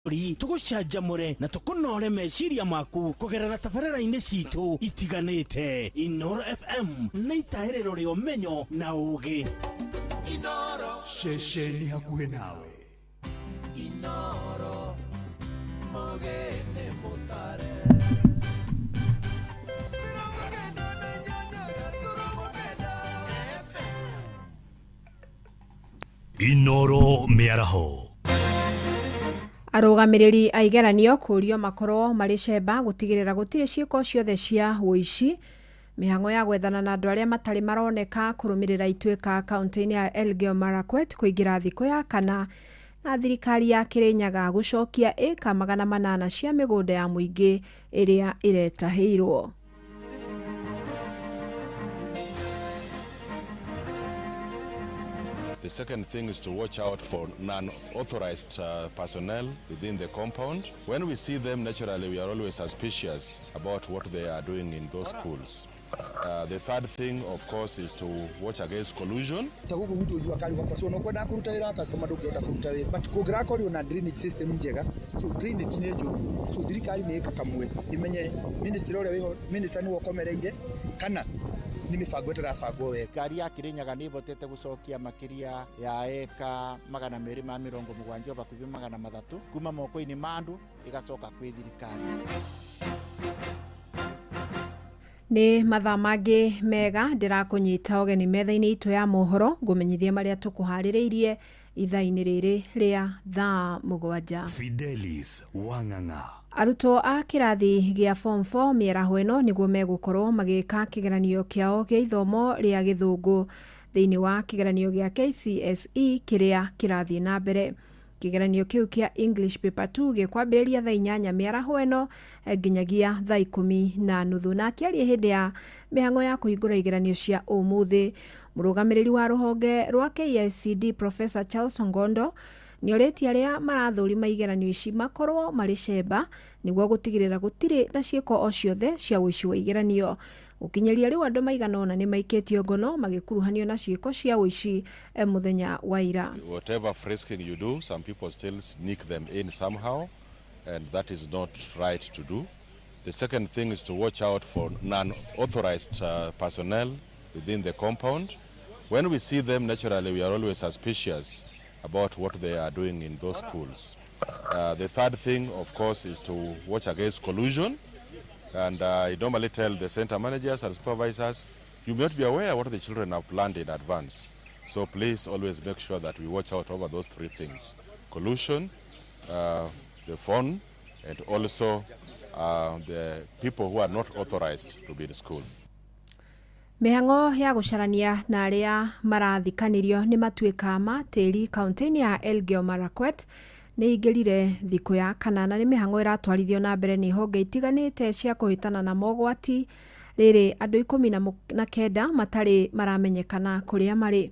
Tũgũcanjamũre na tũkũnore meciria maku kũgerera tabarĩra-inĩ citũ itiganĩte. Inoro FM nĩ itahĩrĩro rĩa ũmenyo na ũũgĩ. Inoro ceceni hakuhĩ nawe. Inoro mũgĩ mũtare. Inoro mĩaraho. Arũgamĩrĩri a igeranio kũũrio makorwo marĩ cemba gũtigĩrĩra gũtirĩ ciĩko ciothe cia ũici. Mĩhang'o ya gwethana na andũ arĩa matarĩ maroneka kũrũmĩrĩra ituĩka kaunti-inĩ ya Elgeyo Marakwet kũingĩra thikũ ya kana, na thirikari ya Kirinyaga gũcokia ĩka 800 cia mĩgũnda ya mũingĩ ĩrĩa ĩretahĩirwo. The second thing is to watch out for non-authorized personnel within the compound. When we see them, naturally, we are always suspicious about what they are doing in those schools. The third thing, of course, is to watch against collusion. Ta gũkũ gwitũ jua kali gwakwa, so no kwenda kũruta wĩra, customer ndũngĩhota kũruta wĩra, but kũngĩrakorirwo na drainage system njega, so drainage nĩ njũru, so thirikari nĩ ĩkakamue imenye ministry ũrĩa wĩho, minister nĩwe ũkomereire kana nĩ mĩbango ĩtarabangwo wega. Ngari ya Kirinyaga nĩ ĩhotete gũcokia makĩria ya eka 270, bakuhĩ 300, kuma moko-inĩ ma andũ ĩgacoka kwĩ thirikari. Nĩ mathaa mangĩ mega ndĩrakũnyita ũgeni metha-inĩ itũ ya mohoro, ngũmenyithie marĩa tũkũharĩrĩirie ithaa-inĩ rĩrĩ rĩa thaa 7. Fidelis Wang'ang'a. Arutwo a kĩrathi gĩa form 4 mĩaraho ĩno nĩguo megũkorwo magĩka kĩgeranio kĩao kĩa ithomo rĩa gĩthũngũ thĩinĩ wa kĩgeranio gĩa KCSE kĩrĩa kĩrathiĩ na mbere. Kĩgeranio kĩu kĩa English Paper 2 gĩkwambĩrĩria thaa 8 mĩaraho ĩno nginyagia thaa 10:30. Na akĩaria hĩndĩ ya mĩhang'o ya kũhingũra igeranio cia ũmũthĩ, mũrũgamĩrĩri wa rũhonge rwa KICD Professor Charles Ngondo nĩorĩtie arĩa marathũrima igeranio ici makorwo marĩ cemba nĩguo gũtigĩrĩra gũtirĩ na ciĩko o ciothe cia ũici wa igeranio. Gũkinyĩria rĩu andũ maigana ũna nĩ maikĩtio ngono magĩkuruhanio na ciĩko cia ũici mũthenya wa ira. Whatever frisking you do, some people still sneak them in somehow, and that is not right to do. The second thing is to watch out for non-authorized personnel within the compound. When we see them, naturally, we are always suspicious about what they are doing in those schools. The third thing, of course, is to watch against collusion. And I normally tell the center managers and supervisors, you may not be aware what the children have planned in advance. So please always make sure that we watch out over those three things: collusion, the phone, and also the people who are not authorized to be in school. Mĩhang'o ya gũcarania na arĩa marathikanirio nĩ matuĩka ma tĩri kaunti-inĩ ya Elgeyo Marakwet nĩ ingĩrire thikũ ya kana, na nĩ mĩhang'o ĩratwarithio na mbere nĩ honge itiganĩte cia kũhĩtana na mogwati. Rĩrĩ andũ 19 matarĩ maramenyekana kũrĩa marĩ.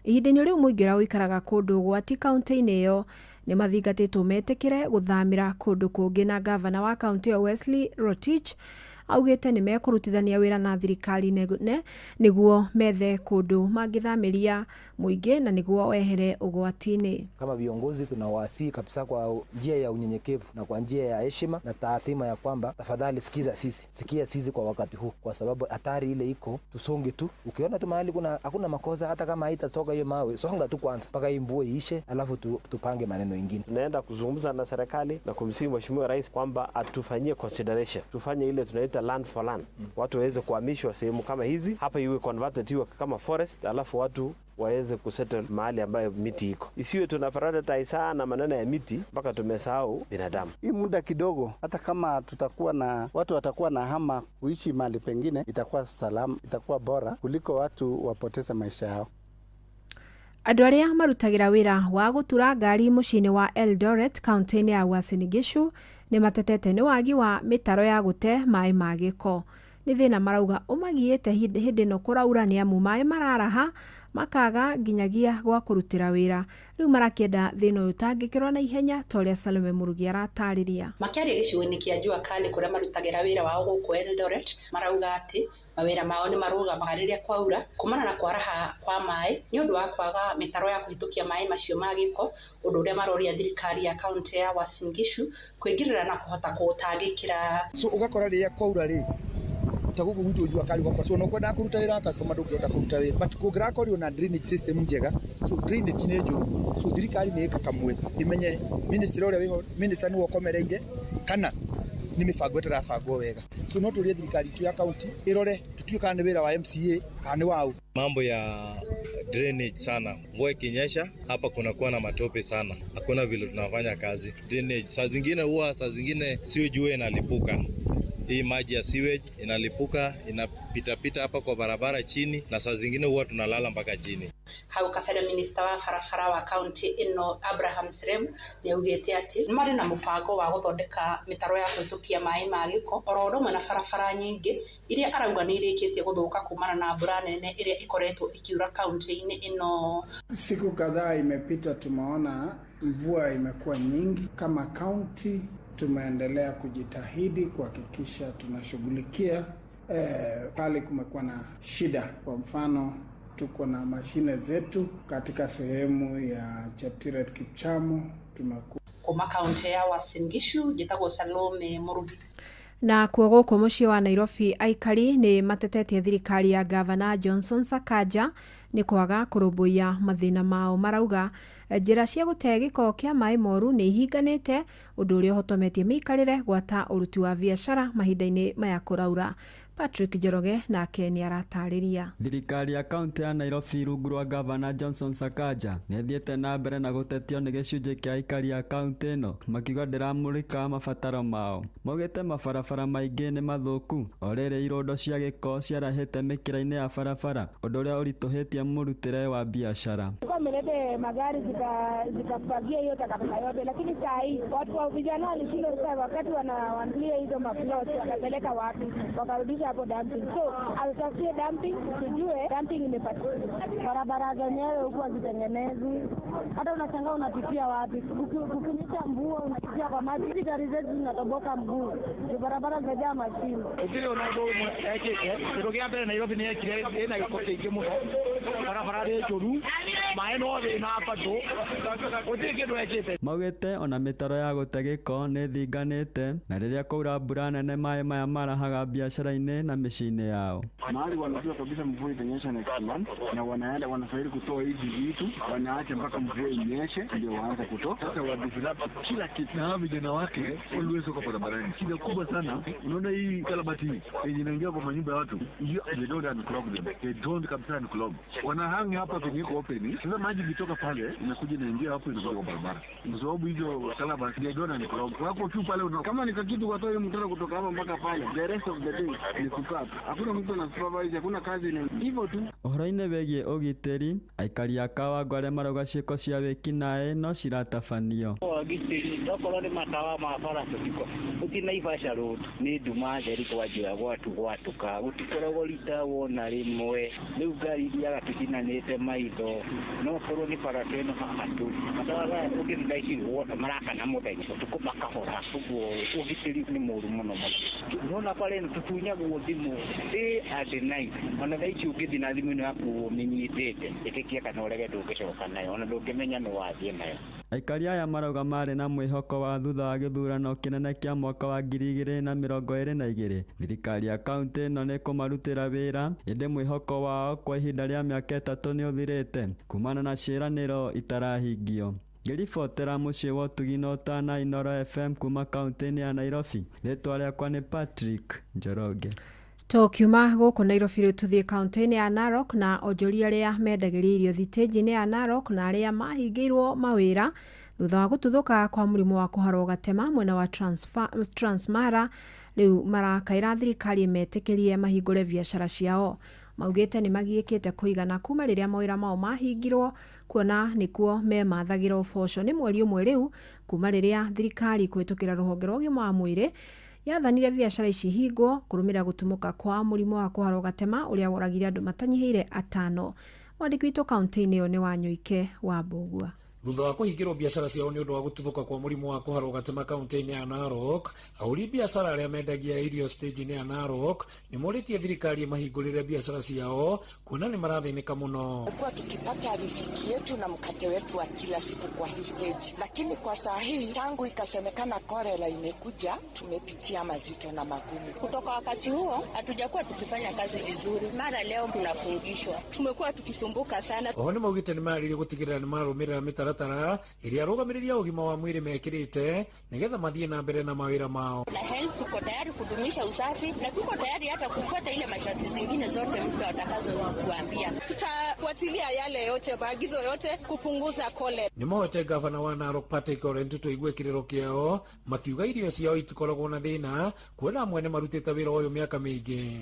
Ihinda-inĩ rĩu mũingĩ ũrĩa ũikaraga kũndũ gwati kaunti-inĩ ĩyo nĩ mathingatĩtwo metĩkĩre gũthamĩra kũndũ kũngĩ, na gavana wa kaunti ĩyo Wesley Rotich augĩte nĩ mekũrutithania wĩra na thirikari nene nĩguo methe kũndũ mangĩthamĩria mũingĩ na nĩguo wehere ũgwati-inĩ. Kama viongozi tunawasihi kabisa kwa njia ya unyenyekevu na kwa njia ya heshima na taathima ya kwamba tafadhali sikiza sisi, sikia sisi kwa wakati huu, kwa sababu hatari ile iko, tusonge tu. Ukiona tu mahali kuna hakuna makosa, hata kama haitatoka hiyo mawe, songa tu kwanza mpaka hii mvua iishe, alafu tupange maneno mengine. Tunaenda kuzungumza na serikali na kumsihi Mheshimiwa Rais kwamba atufanyie consideration, tufanye ile tunaita land for land, watu waweze kuhamishwa sehemu kama hizi hapa, iwe converted iwe kama forest, alafu watu waweze kusettle mahali ambayo miti iko. Isiwe tuna prioritize sana maneno ya miti mpaka tumesahau binadamu. Hii muda kidogo, hata kama tutakuwa na watu watakuwa na hama kuishi mahali pengine, itakuwa salama, itakuwa bora kuliko watu wapoteze maisha yao. Andũ arĩa marutagĩra wĩra wa gũtura ngari mũciĩ-inĩ wa Eldoret kaunti-inĩ ya Uasin Gishu nĩ matetete nĩ wagi wa mĩtaro ya gũte maĩ ma gĩko. Nĩ thĩna marauga ũmagiĩte hĩndĩ ĩno kũraura, nĩ amu maĩ mararaha Makaga nginyagia gwa kũrutĩra wĩra. Rĩu marakĩenda thĩna ũyũ ũtangĩkĩrwo na ihenya ta ũrĩa Salome Mũrugi aratarĩria. Makĩaria gĩcigo-inĩ kĩa Jua Kali kũrĩa marutagĩra wĩra wao gũkũ Eldoret, marauga atĩ mawĩra mao nĩ marũgamaga rĩrĩa kwaura kumana na kwaraha kwa maĩ nĩ ũndũ wa kwaga mĩtaro ya kũhĩtũkia maĩ macio ma gĩko, ũndũ ũrĩa maroria thirikari ya kaunti ya Uasin Gishu kũingĩrĩra na kũhota kũũtangĩkĩra. So ũgakora rĩrĩa kwaura rĩ, ta gũkũ gwitũ Jua Kali ũgakora, so ona ũkwendaga kũruta wĩra customer ndũngĩhota kũruta wĩra, but kũngĩrakorirwo na drainage system njega, so drainage nĩ njũru, so thirikari nĩ ĩka kamwe ĩmenye ministry ũrĩa wĩho, minister nĩwe ũkomereire kana nĩ mĩbango ĩtarabangwo wega. So no tũrie thirikari itũ ya county ĩrore, tũtiũĩ kana nĩ wĩra wa MCA kana nĩ waũ. Mambo ya drainage sana, mvua ikinyesha hapa kunakuwa na matope sana, hakuna vile tunafanya kazi. Drainage saa zingine huwa saa zingine sewage huwa inalipuka, hii maji ya sewage inalipuka inapitapita hapa kwa barabara chini, na saa zingine huwa tunalala mpaka chini. Hau kabere minista wa barabara wa kaunti ĩno Abraham Serem nĩ augĩte atĩ marĩ na mũbango wa gũthondeka mĩtaro ya kũhĩtũkia maĩ ma gĩko oro ũndũ ũmwe na barabara nyingĩ iria arauga nĩ irĩkĩtie gũthũka kumana na mbura nene ĩrĩa ĩkoretwo ĩkiura kaunti-inĩ ĩno. Siku kadhaa imepita, tumeona mvua imekuwa nyingi. Kama kaunti tumeendelea kujitahidi kuhakikisha tunashughulikia pale kumekuwa na shida. Kwa mfano, tuko na mashine zetu katika sehemu ya Cheptiret Kipchamo tumekuwa kuma kaunti ya Uasin Gishu njĩtagwo Salome Mũrugi. Na kuo gũkũ mũciĩ wa Nairobi aikari nĩ matetetie thirikari ya gavana Johnson Sakaja nĩ kwaga kũrũmbũiya mathĩna mao. Marauga njĩra cia gũte gĩko kĩa maĩ moru nĩ ihinganĩte, ũndũ ũrĩa ũhotometie mĩikarĩre gwata ũruti wa biacara mahinda-inĩ maya kũraura. Patrick Njoroge nake nĩ aratarĩria. Thirikari ya kaunti ya Nairobi rungu rwa gavana Johnson Sakaja nĩ ĩthiĩte na mbere na gũtetio nĩ gĩcunjĩ kĩa aikari a kaunti ĩno makiuga ndĩramũrĩka mabataro mao. Maugĩte mabarabara maingĩ nĩ mathũku o rĩrĩ irũndo cia gĩko ciarahĩte mĩkĩra-inĩ ya barabara, ũndũ ũrĩa ũritũhĩtie mũrutĩre wa biacara. Wamelete magari zikafagia hiyo takataka yote, lakini saa hii watu wa vijana walishindwa sasa, wakati wanaangalia hizo maplot wakapeleka wapi, wakarudisha hapo dumping. So alitafutie dumping, tujue dumping imepatikana. Barabara zenyewe huku hazitengenezwi, hata unashangaa unapitia wapi. Kukinyesha mvua unapitia kwa maji, hizi gari zetu zinatoboka mguu, ndio barabara zimejaa mashimo. Ukiri ona kĩndũ kĩa mbere Nairobi nĩ yekire ĩna gĩko kĩingĩ mũno, barabara nĩ njũru, maĩ no thĩna bado, gũtirĩ kĩndũ ekĩte. Maugĩte ona mĩtaro ya gũte gĩko nĩ ĩthinganĩte na rĩrĩa kwaura mbura nene maĩ maya marahaga biacara-inĩ na mĩciĩ-inĩ yao. Mahali wanajua kabisa mvua itanyesha next month, na wanaenda wanastahili kutoa hizi vitu, wanaacha mpaka mvua inyeshe ndio waanze kutoa. Sasa wadevelop kila kitu, na hawa vijana wake always wako barabarani. Shida kubwa sana, unaona hii kalabati hii yenye inaingia kwa manyumba ya watu, hiyo they don't unclog them, they don't kabisa unclog. Wanahang hapa penye iko open. Sasa maji ikitoka pale inakuja inaingia hapo, inakuja kwa barabara, kwa sababu hizo kalabati they don't unclog. Wako tu pale, kama ni kitu watoe mtaro kutoka hapa mpaka pale, the rest of the day ni kukaa, hakuna mtu ana supervise, hakuna kazi, ni hivyo tu. Ũhoro-inĩ wĩgiĩ ũgitĩri, aikari a Kawango arĩa marauga ciĩko cia wĩkinaĩ no ciratabanio. Ũgitĩri okorwo nĩ matawa ma bara tũtiko gũtirĩ Naivasha Road nĩ nduma theri kwanjia gwatu gwatuka gũtikoragwo rita wona rĩmwe, rĩu ngari ithiaga tũcinanĩte maitho, no korwo nĩ bara ĩno haha tũrĩ matawa maya ũngĩthiĩ thaa ici wona marakana mũthenya ũtukũ makahora, ũguo ũgitĩri nĩ mũru mũno mũno. Nona bara ĩno tũtunyagwo thimũ day and night, ona thaa ici ũngĩthiĩ na thimũ ĩno yaku ũmĩnyitĩte ĩtĩkia kana ũrege ndũngĩcoka nayo, ona ndũngĩmenya nĩ wathiĩ nayo. Aikari aya marauga marĩ na mwĩhoko wa thutha wa gĩthurano kĩnene kĩa mwaka wa 2022 thirikari ya kaunti ĩno nĩ kũmarutĩra wĩra, ĩndĩ mwĩhoko wao kwa ihinda rĩa mĩaka 3 nĩ ũthirĩte kumana na ciĩranĩro itarahingio. Ngĩribotera mũciĩ wa ũtugi na ũtana Inooro FM kuma kaunti-inĩ ya Nairobi, rĩtwa rĩakwa nĩ Patrick Njoroge. Tũkiuma gũkũ Nairobi rĩu tũthiĩ kaunti-inĩ ya Narok na onjoria arĩa mendagĩria irio thitĩnji-inĩ ya Narok na arĩa mahingĩirwo mawĩra thutha wa gũtuthũka kwa mũrimũ wa kũharwo gatema mwena wa Transmara rĩu marakaĩra thirikari ĩmetĩkĩrie mahingũre biacara ciao. Maugĩte nĩ magiĩkĩte kũigana kuma rĩrĩa mawĩra mao mahingirwo kuona nĩkuo memathagĩra ũboco. Nĩ mweri ũmwe rĩu kuma rĩrĩa thirikari kũhĩtũkĩra rũhonge rwa ũgima wa mwĩrĩ yathanire biacara ici hingwo kũrũmĩrĩra gũtumũka kwa mũrimũ wa kũharwo gatema ũrĩa woragire andũ matanyihĩire 5. Mwandĩki witũ kaunti-inĩ ĩyo nĩ Wanyoike wa Mbũgua. Thutha wa kũhingĩrwo biacara ciao nĩ ũndũ wa gũtuthũka kwa mũrimũ wa kũharwo gatema kaunti-inĩ ya Narok, ahũri biacara arĩa mendagia irio stage-inĩ ya Narok nĩ morĩtie thirikari ĩmahingũrĩre biacara ciao kuona nĩ marathĩnĩka mũno. Tumekuwa tukipata riziki yetu na mkate wetu wa kila siku kwa hii stage, lakini kwa saa hii tangu ikasemekana korela imekuja, tumepitia mazito na magumu. Kutoka wakati huo hatujakuwa tukifanya kazi vizuri, mara leo tunafungishwa, tumekuwa tukisumbuka sana. Oho nĩ maugĩte nĩ marĩrie gũtigĩrĩra nĩ marũmĩrĩra mĩtaratara ĩrĩa arũgamĩrĩri a ũgima wa mwĩrĩ mekĩrĩte nĩgetha mathiĩ na mbere na mawĩra mao. Na health tuko tayari kudumisha usafi na tuko tayari hata kufuata ile masharti zingine zote mtu atakazokuambia. Tutafuatilia yale yote maagizo yote kupunguza kolera. Nĩ mahoete gavana wa Narok Patrick Ole Ntutu igue kĩrĩro kĩao makiuga irio ciao itikoragwo na thĩna kuona amwe nĩ marutĩte wĩra ũyũ mĩaka mĩingĩ.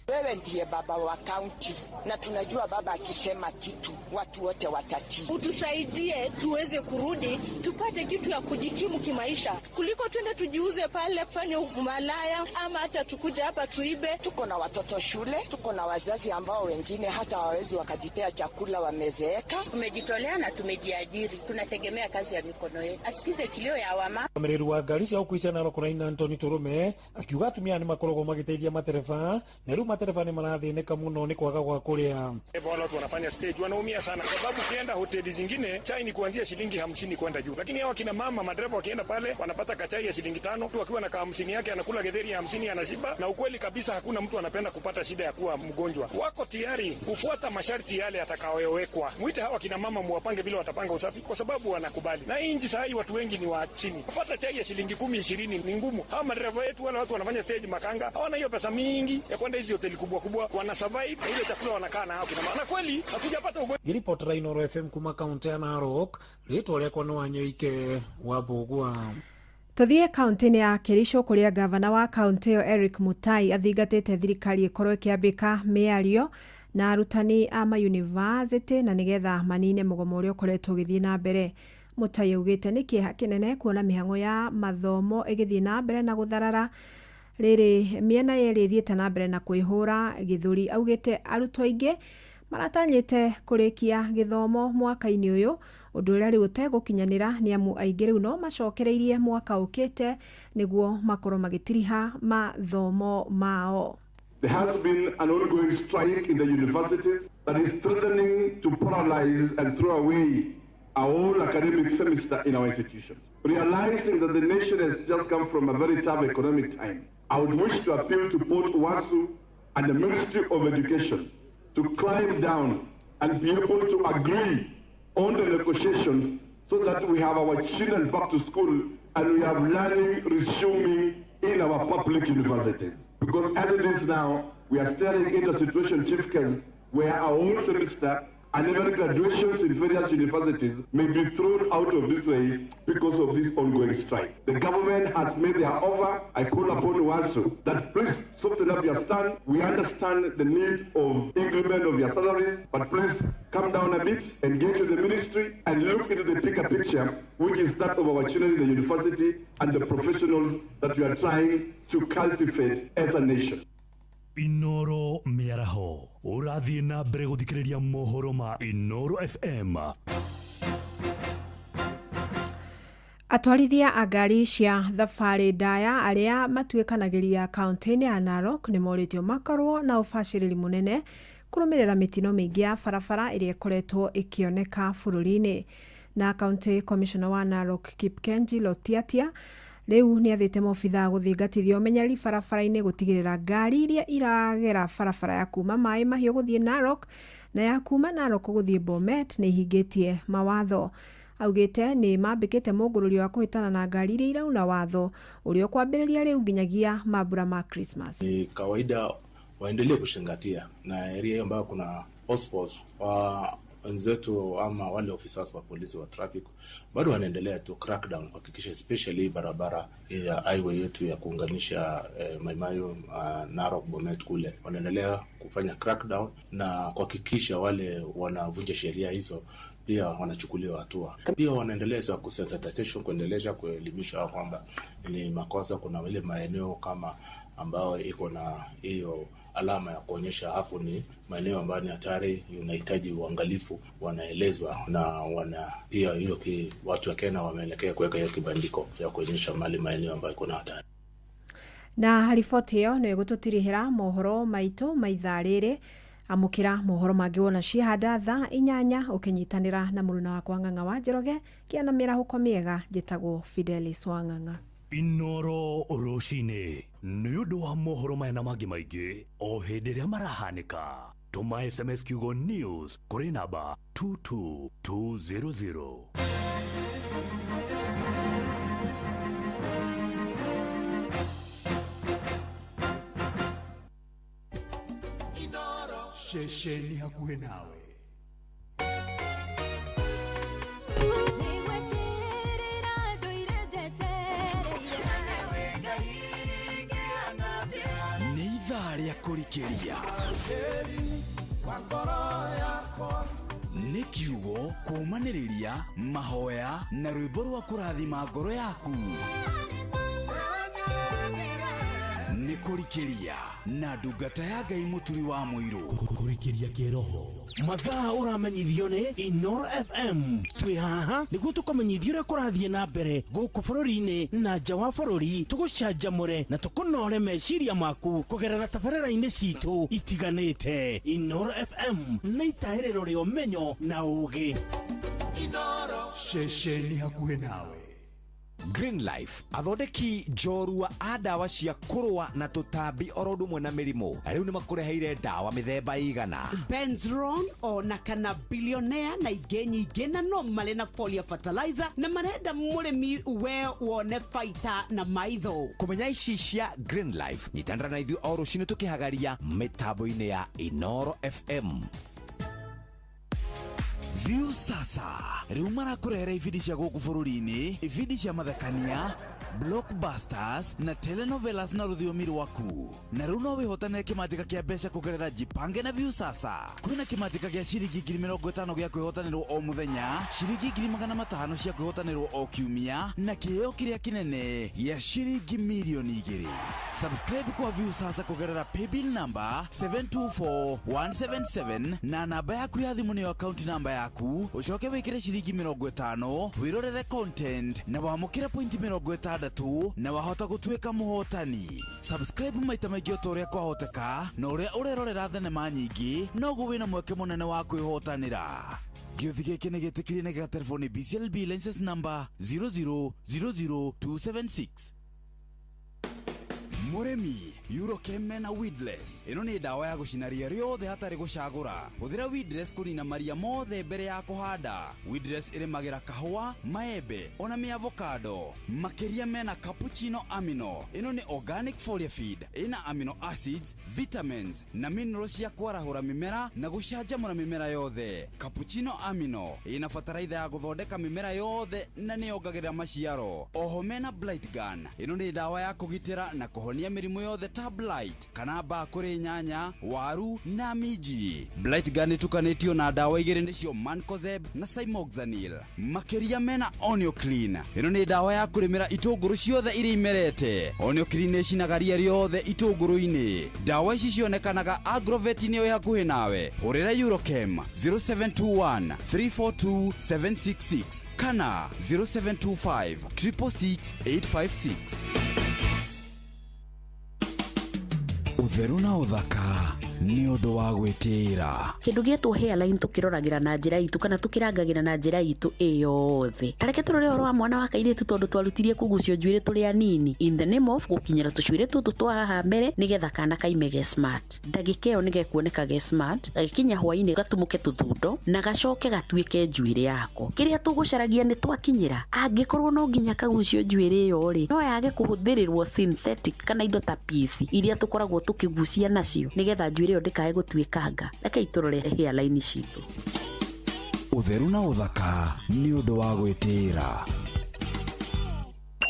Wewe ndiye baba wa kaunti na tunajua baba akisema kitu watu wote watatii. Utusaidie tuweze kurudi tupate kitu ya kujikimu kimaisha, kuliko twende tujiuze pale kufanya umalaya ama hata tukuja hapa tuibe. Tuko na watoto shule, tuko na wazazi ambao wengine hata hawawezi wakajipea chakula, wamezeeka. Tumejitolea na tumejiajiri, tunategemea kazi ya mikono yetu. Asikize kilio ya wama. Mũrũgamĩrĩri wa ngari cia ũkuui cia Narok Raina Anthony Turume akiuga atumia nĩ makoragwo magĩteithia matereba na rĩu matereba nĩ marathĩnĩka mũno nĩ kwaga gwa kũrĩa. Wale watu wanafanya stage wanaumia sana, kwa sababu ukienda hoteli zingine chai ni kuanzia shilingi 50 kwenda juu, lakini hawa kina mama madereva wakienda pale wanapata kachai ya shilingi 5 tu, akiwa na ka 50 yake anakula getheri ya 50 anashiba. Na ukweli kabisa hakuna mtu anapenda kupata shida ya kuwa mgonjwa. Wako tayari kufuata masharti yale yatakayowekwa. Mwite hawa kina mama muwapange vile watapanga usafi, kwa sababu wanakubali. Na hii nchi saa hii watu wengi ni wa chini, kupata chai ya shilingi 10 20 ni ngumu. Hawa madereva wetu wale watu wanafanya stage makanga hawana hiyo pesa mingi ya kwenda hizi hoteli kubwa kubwa, wana survive ile chakula wanakaa na hao kina mama. Na kweli hatujapata ugonjwa. Ngiripotera Inooro FM kuma kaunti ya Narok, rĩtwa rĩakwa nĩ Wanyoike wa Mbũgua. Tũthiĩ kaunti-inĩ ya Kericho kũrĩa gavana wa kaunti ĩyo Eric Mutai athingatĩte thirikari ĩkorwo ĩkĩambĩka mĩario na arutani a mayunivasĩtĩ na nĩgetha manine mũgomo ũrĩa ũkoretwo ũgĩthiĩ na mbere. Mutai augĩte nĩ kĩeha kĩnene kuona mĩhang'o ya mathomo ĩgĩthiĩ na mbere na gũtharara rĩrĩ mĩena yerĩ ĩthiĩte na mbere na kwĩhũra gĩthũri. Augĩte arutwo aingĩ maratanyĩte kũrĩkia gĩthomo mwaka-inĩ ũyũ, ũndũ ũrĩa rĩu ũtegũkinyanĩra nĩ amu aingĩ rĩu no macokereirie mwaka ũkĩte nĩguo makorwo magĩtiriha mathomo mao. There has been an ongoing strike in the universities that is threatening to paralyze and throw away our whole academic semester in our institutions. Realizing that the nation has just come from a very tough economic time, I would wish to appeal to both UASU and the Ministry of Education to climb down and be able to agree on the negotiations so that we have our children back to school and we have learning resuming in our public universities. Because as it is now, we are staring into a situation, Chief Ken, where our whole semester and even graduations in various universities may be thrown out of this way because of this ongoing strike. The government has made their offer. I call upon UASU that please soften up your stand. We understand the need of increment of your salaries, but please come down a bit, engage with the ministry, and look into the bigger picture, which is that of our children in the university and the professionals that we are trying to cultivate as a nation. Inooro mĩaraho ũrathiĩ na mbere gũthikĩrĩria mohoro ma Inooro FM. Atwarithia a ngari cia thabarĩ ndaya arĩa matuĩkanagĩria kaunti-inĩ ya Narok nĩ morĩtio makorwo na ũbacĩrĩri mũnene kũrũmĩrĩra mĩtino mĩingĩ ya barabara ĩrĩa ĩkoretwo ĩkĩoneka bũrũri-inĩ. Na kaunti commissioner wa Narok Kipkenji Lotiatia rĩu nĩ athĩte maobithaa gũthingatithia ũmenyereri barabara-inĩ gũtigĩrĩra ngari iria iragera barabara ya kuma Maĩ Mahiũ gũthiĩ Narok na ya kuma Narok gũthiĩ Bomet nĩ ihingĩtie mawatho. Augĩte nĩ mambĩkĩte mũngũrũrio wa kũhĩtana na ngari iria irauna watho ũrĩa ũkwambĩrĩria rĩu nginyagia mambura ma Christmas. Ni kawaida waendelee kushingatia na area ambayo kuna hotspots wa wenzetu ama wale officers wa polisi wa traffic bado wanaendelea tu crackdown kuhakikisha especially barabara ya highway yetu ya kuunganisha Maimayo, Narok, Bomet kule, wanaendelea kufanya crackdown na kuhakikisha wale wanavunja sheria hizo pia wanachukuliwa hatua. Pia wanaendeleza kusensitization, kuendeleza kuelimisha kwamba ni makosa. Kuna ile maeneo kama ambayo iko na hiyo alama ya kuonyesha hapo ni maeneo ambayo ni hatari, unahitaji uangalifu, wanaelezwa na wana pia hiyo watu wa Kenya wameelekea kuweka hiyo kibandiko ya kuonyesha mali maeneo ambayo kuna hatari. Na riboti ĩyo nĩ ĩgũtũtirihĩra mohoro maitũ ma ithaa rĩrĩ. Amũkĩra mohoro mangĩ wona ciahanda thaa 8 ũkĩnyitanĩra na mũruna wakwa Ng'ang'a wa Njoroge kĩa na mĩrahũko mĩega. Njĩtagwo Fidelis wa Ng'ang'a. Inoro rũcinĩ nĩ ũndũ wa mohoro maya na mangĩ maingĩ o hĩndĩ ĩrĩa marahanĩka, tũma SMS kiugo news kũrĩ namba 22200. Ceceni hakuhĩ nawe. Nĩ ithaa rĩa kũrikĩria, nĩ kiugo kũũmanĩrĩria, mahoya na rwĩmbo rwa kũrathima ngoro yaku. Nĩ kũrikĩria na ndungata ya Ngai Mũturi wa Mũirũ. Kũrikĩria kĩroho. Mathaa ũramenyithio nĩ Inoro FM. Twĩ haha nĩguo tũkũmenyithia ũrĩa kũrathiĩ na mbere gũkũ bũrũri-inĩ na nja wa bũrũri, tũgũcanjamũre na tũkũnore meciria maku kũgerera tabarĩra-inĩ citũ itiganĩte. Inoro FM nĩ itahĩrĩro rĩa ũmenyo na ũũgĩ. Ceceni hakuhĩ nawe. Green Life athondeki njorua a ndawa cia kũrũa na tũtambi oro ũndũ ũmwe na mĩrimũ rĩu nĩ makũreheire ndawa mĩthemba igana Benzron ona kana billionaire na ingĩ nyingĩ, na no marĩ na folia fertilizer na marenda mũrĩmi we wone baita na maitho. Kũmenya ici cia Green Life, nyitanĩra na ithuĩ o rũcinĩ tũkĩhagaria mĩtambo-inĩ ya Inoro FM. View sasa rĩu marakũrehera ibindi cia gũkũ bũrũri-inĩ, ibindi cia mathekania, blockbusters na telenovelas na rũthiomi rwaku. Na rĩu no wĩhotanĩre kĩmanjĩka kĩa mbeca kũgerera Jipange na View sasa. Kwĩna kĩmanjĩka gĩa ciringi 50,000 gĩa kwĩhotanĩrwo o mũthenya, ciringi 500,000 cia kwĩhotanĩrwo o kiumia, na kĩheo kĩrĩa kĩnene gĩa ciringi 2,000,000. Subscribe kwa View sasa kũgerera paybill number 724177 na namba yaku ya thimũ nĩyo account namba yaku, ũcoke wĩkĩre ciringi 50 wĩrorere content na wamũkĩre point 60 na wahota gũtuĩka mũhotani. Subscribe maita maingĩ o ta ũrĩa kwahoteka, na ũrĩa ũrerorera thenema nyingĩ noguo wĩna mweke mũnene wa kwĩhotanĩra. Gĩũthi gĩkĩ nĩ gĩtĩkĩrie na gĩgaterefoni BCLB license number 0000276. Mũrĩmi, Eurochem mena weedless. Ĩno nĩ ndawa ya gũcina ria rĩothe hatarĩ gũcagũra. Hũthĩra weedless kũnina maria mothe mbere ya kũhanda. Weedless ĩrĩmagĩra kahũa, maembe ona mĩavocado. Makĩria mena cappuccino amino. Ĩno nĩ organic foliar feed. Ĩna amino acids, vitamins na minerals cia kwarahũra mĩmera na gũcanjamũra mĩmera yothe. Cappuccino amino ĩna bataraitha ya gũthondeka mĩmera yothe na nĩyongagĩrĩra maciaro. Oho mena blight gun. Ĩno nĩ ndawa ya kũgitĩra na kũhonia mĩrimũ yothe ta blight kana mbaa kũrĩ nyanya, waru na minji. Blight gun ĩtukanĩtio na ndawa igĩrĩ nĩcio Mancozeb na Cymoxanil. Makĩria mena Onioclean. Ĩno nĩ ndawa ya kũrĩmĩra itũngũrũ ciothe iria imerete. Onioclean ĩcinaga ria rĩothe itũngũrũ-inĩ. Ndawa ici cionekanaga agrovet-inĩ ĩ hakuhĩ nawe. Hũrĩra Eurochem 0721 342 766 kana 0725 666 856. Ũtheru na ũthaka nĩ ũndũ wa gwĩtĩĩra. Kĩndũ gĩetwo hairline tũkĩroragĩra na njĩra itũ kana tũkĩrangagĩra na njĩra itũ ĩyothe. Tareke tũrore ũhoro wa mwana wa kairĩtu tondũ twarutirie kũgucio njuĩrĩ tũrĩ anini in the name of gũkinyĩra tũcuĩrĩ tũtũ twa haha mbere nĩgetha kana kaime ge smart. Ndagĩka ĩyo nĩgekuoneka ge smart, gagĩkinya hwainĩ gatumũke tũthundo na gacoke gatuĩke njuĩrĩ yako. Kĩrĩa tũgũcaragia nĩ twakinyĩra, angĩkorwo no nginya kagucio njuĩrĩ ĩyo rĩ, no yage kũhũthĩrĩrwo synthetic kana indo ta piece iria tũkoragwo tũkĩgucia nacio nĩgetha njuĩrĩ ĩyo ndĩkae gũtuĩkanga. Rekei tũrore hairline citũ. Ũtheru na ũthaka nĩ ũndũ wa gwĩtĩĩra.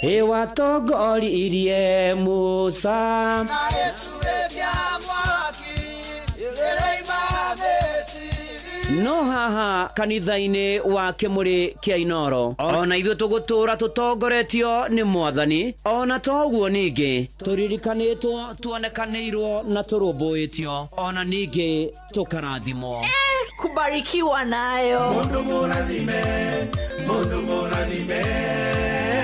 Ĩwatongoririe Musa No haha kanitha-inĩ wa Kĩmũrĩ kĩa Inoro, ona ithuĩ tũgũtũũra tũtongoretio nĩ Mwathani, ona to ũguo ningĩ tũririkanĩtwo, tuonekanĩirwo na tũrũmbũĩtio, ona ningĩ tũkarathimwo. Kubarikiwa nayo. Mundu mũrathime, mundu mũrathime,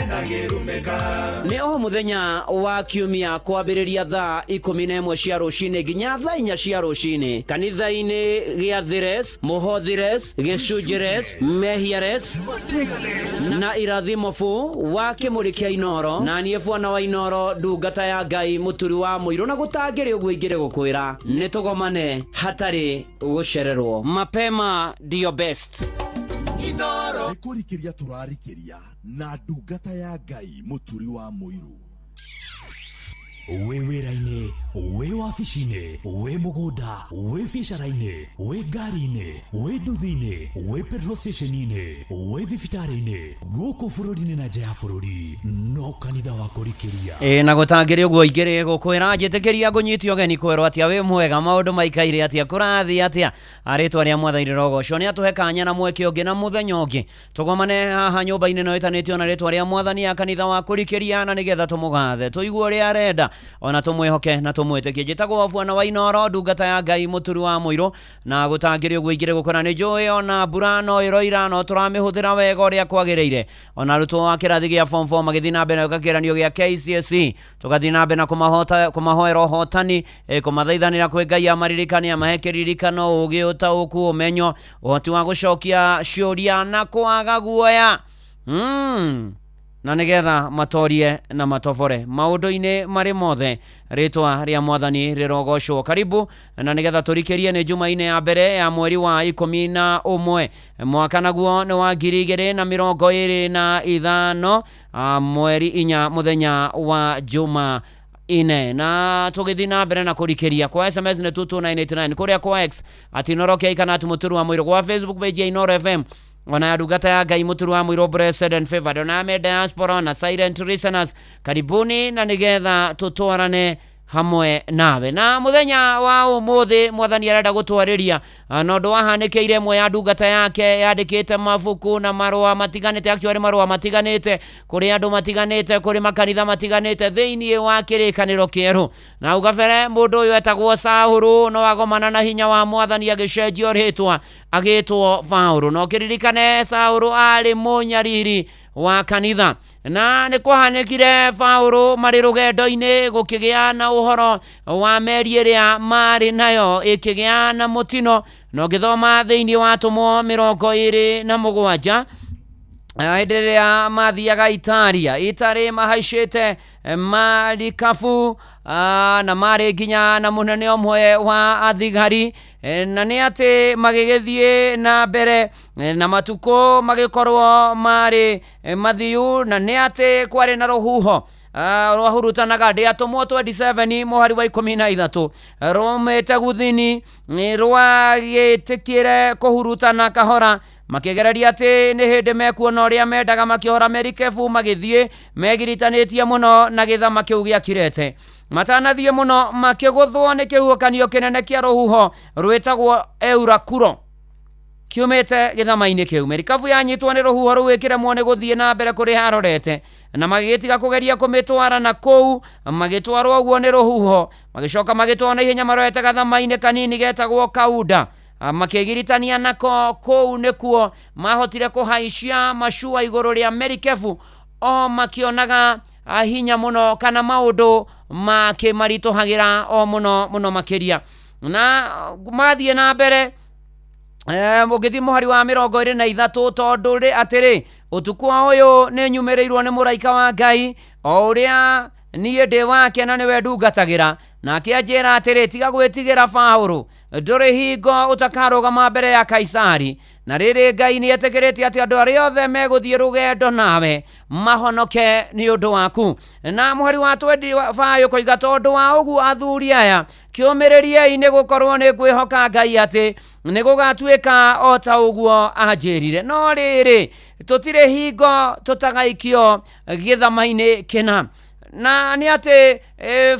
ndangĩrumĩka. Nĩ o mũthenya wa kiumia kwambĩrĩria thaa 11 cia rũcinĩ nginya thaa 4 cia rũcinĩ kanitha-inĩ gĩa Thires, Mũhothires, Gĩcunjĩres, Mehiares na Irathimobu wa Kĩmũrĩ kĩa Inoro, na niĩ bwana wa Inoro, ndungata ya Ngai, mũturi wa mũirũ, na gũtangĩrĩ ũguo ingĩrĩ gũkwĩra nĩ tũgomane hatarĩ gũcererwo. Mapema ndiyo best. Nĩ kũrikĩria tũrarikĩria na ndungata ya Ngai, mũturi wa mũirũ. Wĩ wĩra-inĩ, wĩ wabici-inĩ, wĩ mũgũnda, wĩ biacara-inĩ, wĩ ngari-inĩ, wĩ nduthi-inĩ, wĩ petrol station-inĩ, wĩ thibitarĩ-inĩ, gũkũ bũrũri-inĩ na nja ya bũrũri, no kanitha wa kũrikĩria. Ĩ na gũtangĩrĩ ũguo ingĩrĩ gũkwĩra njĩtĩkĩria ngũnyite ũgeni kwerwo atĩa, wĩ mwega, maũndũ maikaire atĩa, kũrathiĩ atĩa, rĩtwa rĩa Mwathani rĩrogocwo. Nĩ atũhe kanya na mweke ũngĩ na mũthenya ũngĩ tũgomane haha nyũmba-inĩ ĩno ĩtanĩtio na rĩtwa rĩa Mwathani ya kanitha wa kũrikĩria, na nĩgetha tũmũgathe, tũigue ũrĩa arenda, ona tũmwĩhoke na tũmwĩtĩkie. Njĩtagwo bwana wa Inoro, ndungata ya Ngai, mũturi wa mũirũ, na gũtangĩrĩ ũguo ingĩrĩ gũkora nĩ njũĩ ona mbura no ĩroira, no tũramĩhũthĩra wega ũrĩa kwagĩrĩire. Ona arutwo a kĩrathi gĩa form 4 magĩthiĩ na mbere na gwĩka kĩgeranio gĩa KCSE, tũgathiĩ na mbere na kũmahoera ũhotani, kũmathaithanĩra kwĩ Ngai amaririkane, amahe kĩririkano, ũgĩ, ũtaũku, ũmenyo, ũhoti wa gũcokia ciũria na kwaga guoya, na nĩgetha matorie na matobore maũndũ-inĩ marĩ mothe. Rĩtwa rĩa Mwathani rĩrogocwo. Karibu, na nĩgetha tũrikĩrie nĩ Jumaine ya mbere ya mweri wa 11, mwaka naguo nĩ wa 2025, mweri 4, mũthenya wa Juma ine, na tũgĩthiĩ na mbere na kũrikĩria kwa SMS nĩ 22989, kũrĩa kwa X at Inoro K kana at mũturu wa mũirũ, kwa Facebook page ya Inoro FM ona ya ndungata ya Ngai mũturu wa mũirũ blessed and favored, ona ame diaspora na silent listeners, karibuni, na nĩgetha tũtwarane hamwe nawe. Na mũthenya wa ũmũthĩ Mwathani arenda gũtwarĩria na ũndũ wahanĩkĩire ĩmwe ya ndungata yake yandĩkĩte mabuku na marũa matiganĩte, actually marũa matiganĩte kũrĩ andũ matiganĩte, kũrĩ makanitha matiganĩte thĩinĩ wa kĩrĩkanĩro kĩerũ. Na hau gabere mũndũ ũyũ etagwo Saũlũ, no agomana na hinya wa Mwathani agĩcenjio rĩtwa agĩtwo Paũlũ. Na ũkĩririkane Saũlũ arĩ mũnyariri wa kanitha, na nĩ kwahanĩkire Paũlũ marĩ rũgendo-inĩ gũkĩgĩa na ũhoro wa meri ĩrĩa marĩ nayo ĩkĩgĩa na mũtino. Na ũngĩthoma thĩinĩ wa Atũmwo 27, hĩndĩ ĩrĩa mathiaga Italia, itarĩ mahaicĩte marikabu, na marĩ nginya na mũnene ũmwe wa athigari, na nĩ atĩ magĩgĩthiĩ na mbere, na matukũ magĩkorwo marĩ mathiu, na nĩ atĩ kwarĩ na rũhuho rwahurutanaga. Ndĩ Atũmwo 27 mũhari wa 13, rũmĩte guthini rwagĩtĩkire kũhurutana kahora, makĩgereria atĩ nĩ hĩndĩ mekuona ũrĩa mendaga, makĩhora merikebu magĩthiĩ megiritanĩtie mũno na gĩthama kĩu gĩa Kirete. Matanathiĩ mũno makĩgũthwo nĩ kĩhuhũkanio kĩnene kĩa rũhuho rwĩtagwo Eurakuro kiumĩte gĩthama-inĩ kĩu. Merikabu yanyitwo nĩ rũhuho rũu ĩkĩremwo nĩ gũthiĩ na mbere kũrĩa yarorete, na magĩgĩtiga kũgeria kũmĩtwara na kũu, magĩtwarwo ũguo nĩ rũhuho, magĩcoka magĩtwarwo na ihenya marorete gathama-inĩ kanini getagwo Kauda, makĩgiritania nako. Kũu nĩkuo mahotire kũhaicia macua igũrũ rĩa merikebu, o makĩonaga hinya mũno kana maũndũ makĩmaritũhagĩra o mũno mũno makĩria. Na mathiĩ na mbere, ũngĩthiĩ mũhari wa 23, tondũ rĩ atĩrĩ, ũtukũ ũyũ nĩ nyumĩrĩirwo nĩ mũraika wa Ngai, o ũrĩa niĩ ndĩ wake na nĩwe ndungatagĩra, nake anjĩra atĩrĩ, tiga gwĩtigĩra Paũlũ, ndũrĩ hingo ũtakarũgama mbere ya Kaisari. Na rĩrĩ, Ngai nĩ etĩkĩrĩtie atĩ andũ arĩa othe megũthiĩ rũgendo nawe mahonoke nĩ ũndũ waku. Na mũhari wa 25 koiga, tondũ wa ũguo athuri aya, kĩũmĩrĩriei, nĩ gũkorwo nĩ ngwĩhoka Ngai atĩ nĩ gũgatuĩka o ta ũguo anjĩrire. No rĩrĩ, tũtirĩ hingo tũtagaikio gĩthama-inĩ kĩna. Na nĩ atĩ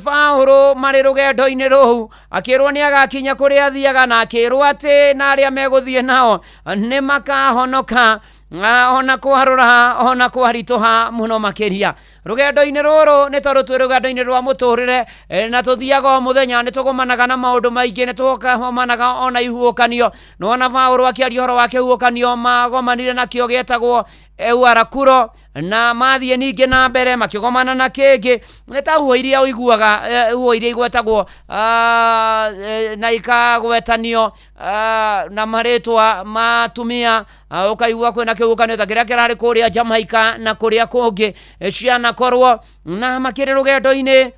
Paũlũ marĩ rũgendo-inĩ rũu akĩrwo nĩ agakinya kũrĩa athiaga, na akĩrwo atĩ na arĩa megũthiĩ nao nĩ makahonoka ona kwarũra ona kwaritũha mũno makĩria. Rũgendo-inĩ rũrũ nĩ tondũ twĩ rũgendo-inĩ rwa mũtũrĩre, na tũthiaga o mũthenya, nĩ tũgomanaga na maũndũ maingĩ, nĩ tũgomanaga ona ihuũkanio. Nĩwona Paũlũ akĩaria ũhoro wa kĩhuũkanio magomanire nakĩo gĩetagwo Euarakuro, na mathiĩ ningĩ na mbere makĩgomana na kĩngĩ nĩ ta huho iria ũiguaga, huho iria igwetagwo na ikagwetanio na marĩtwa ma atumia, ũkaigua kwĩna kĩhuhũkanio ta kĩrĩa kĩrarĩ kũrĩa Jamaica na kũrĩa kũngĩ cianakorwo na makĩrĩ rũgendo-inĩ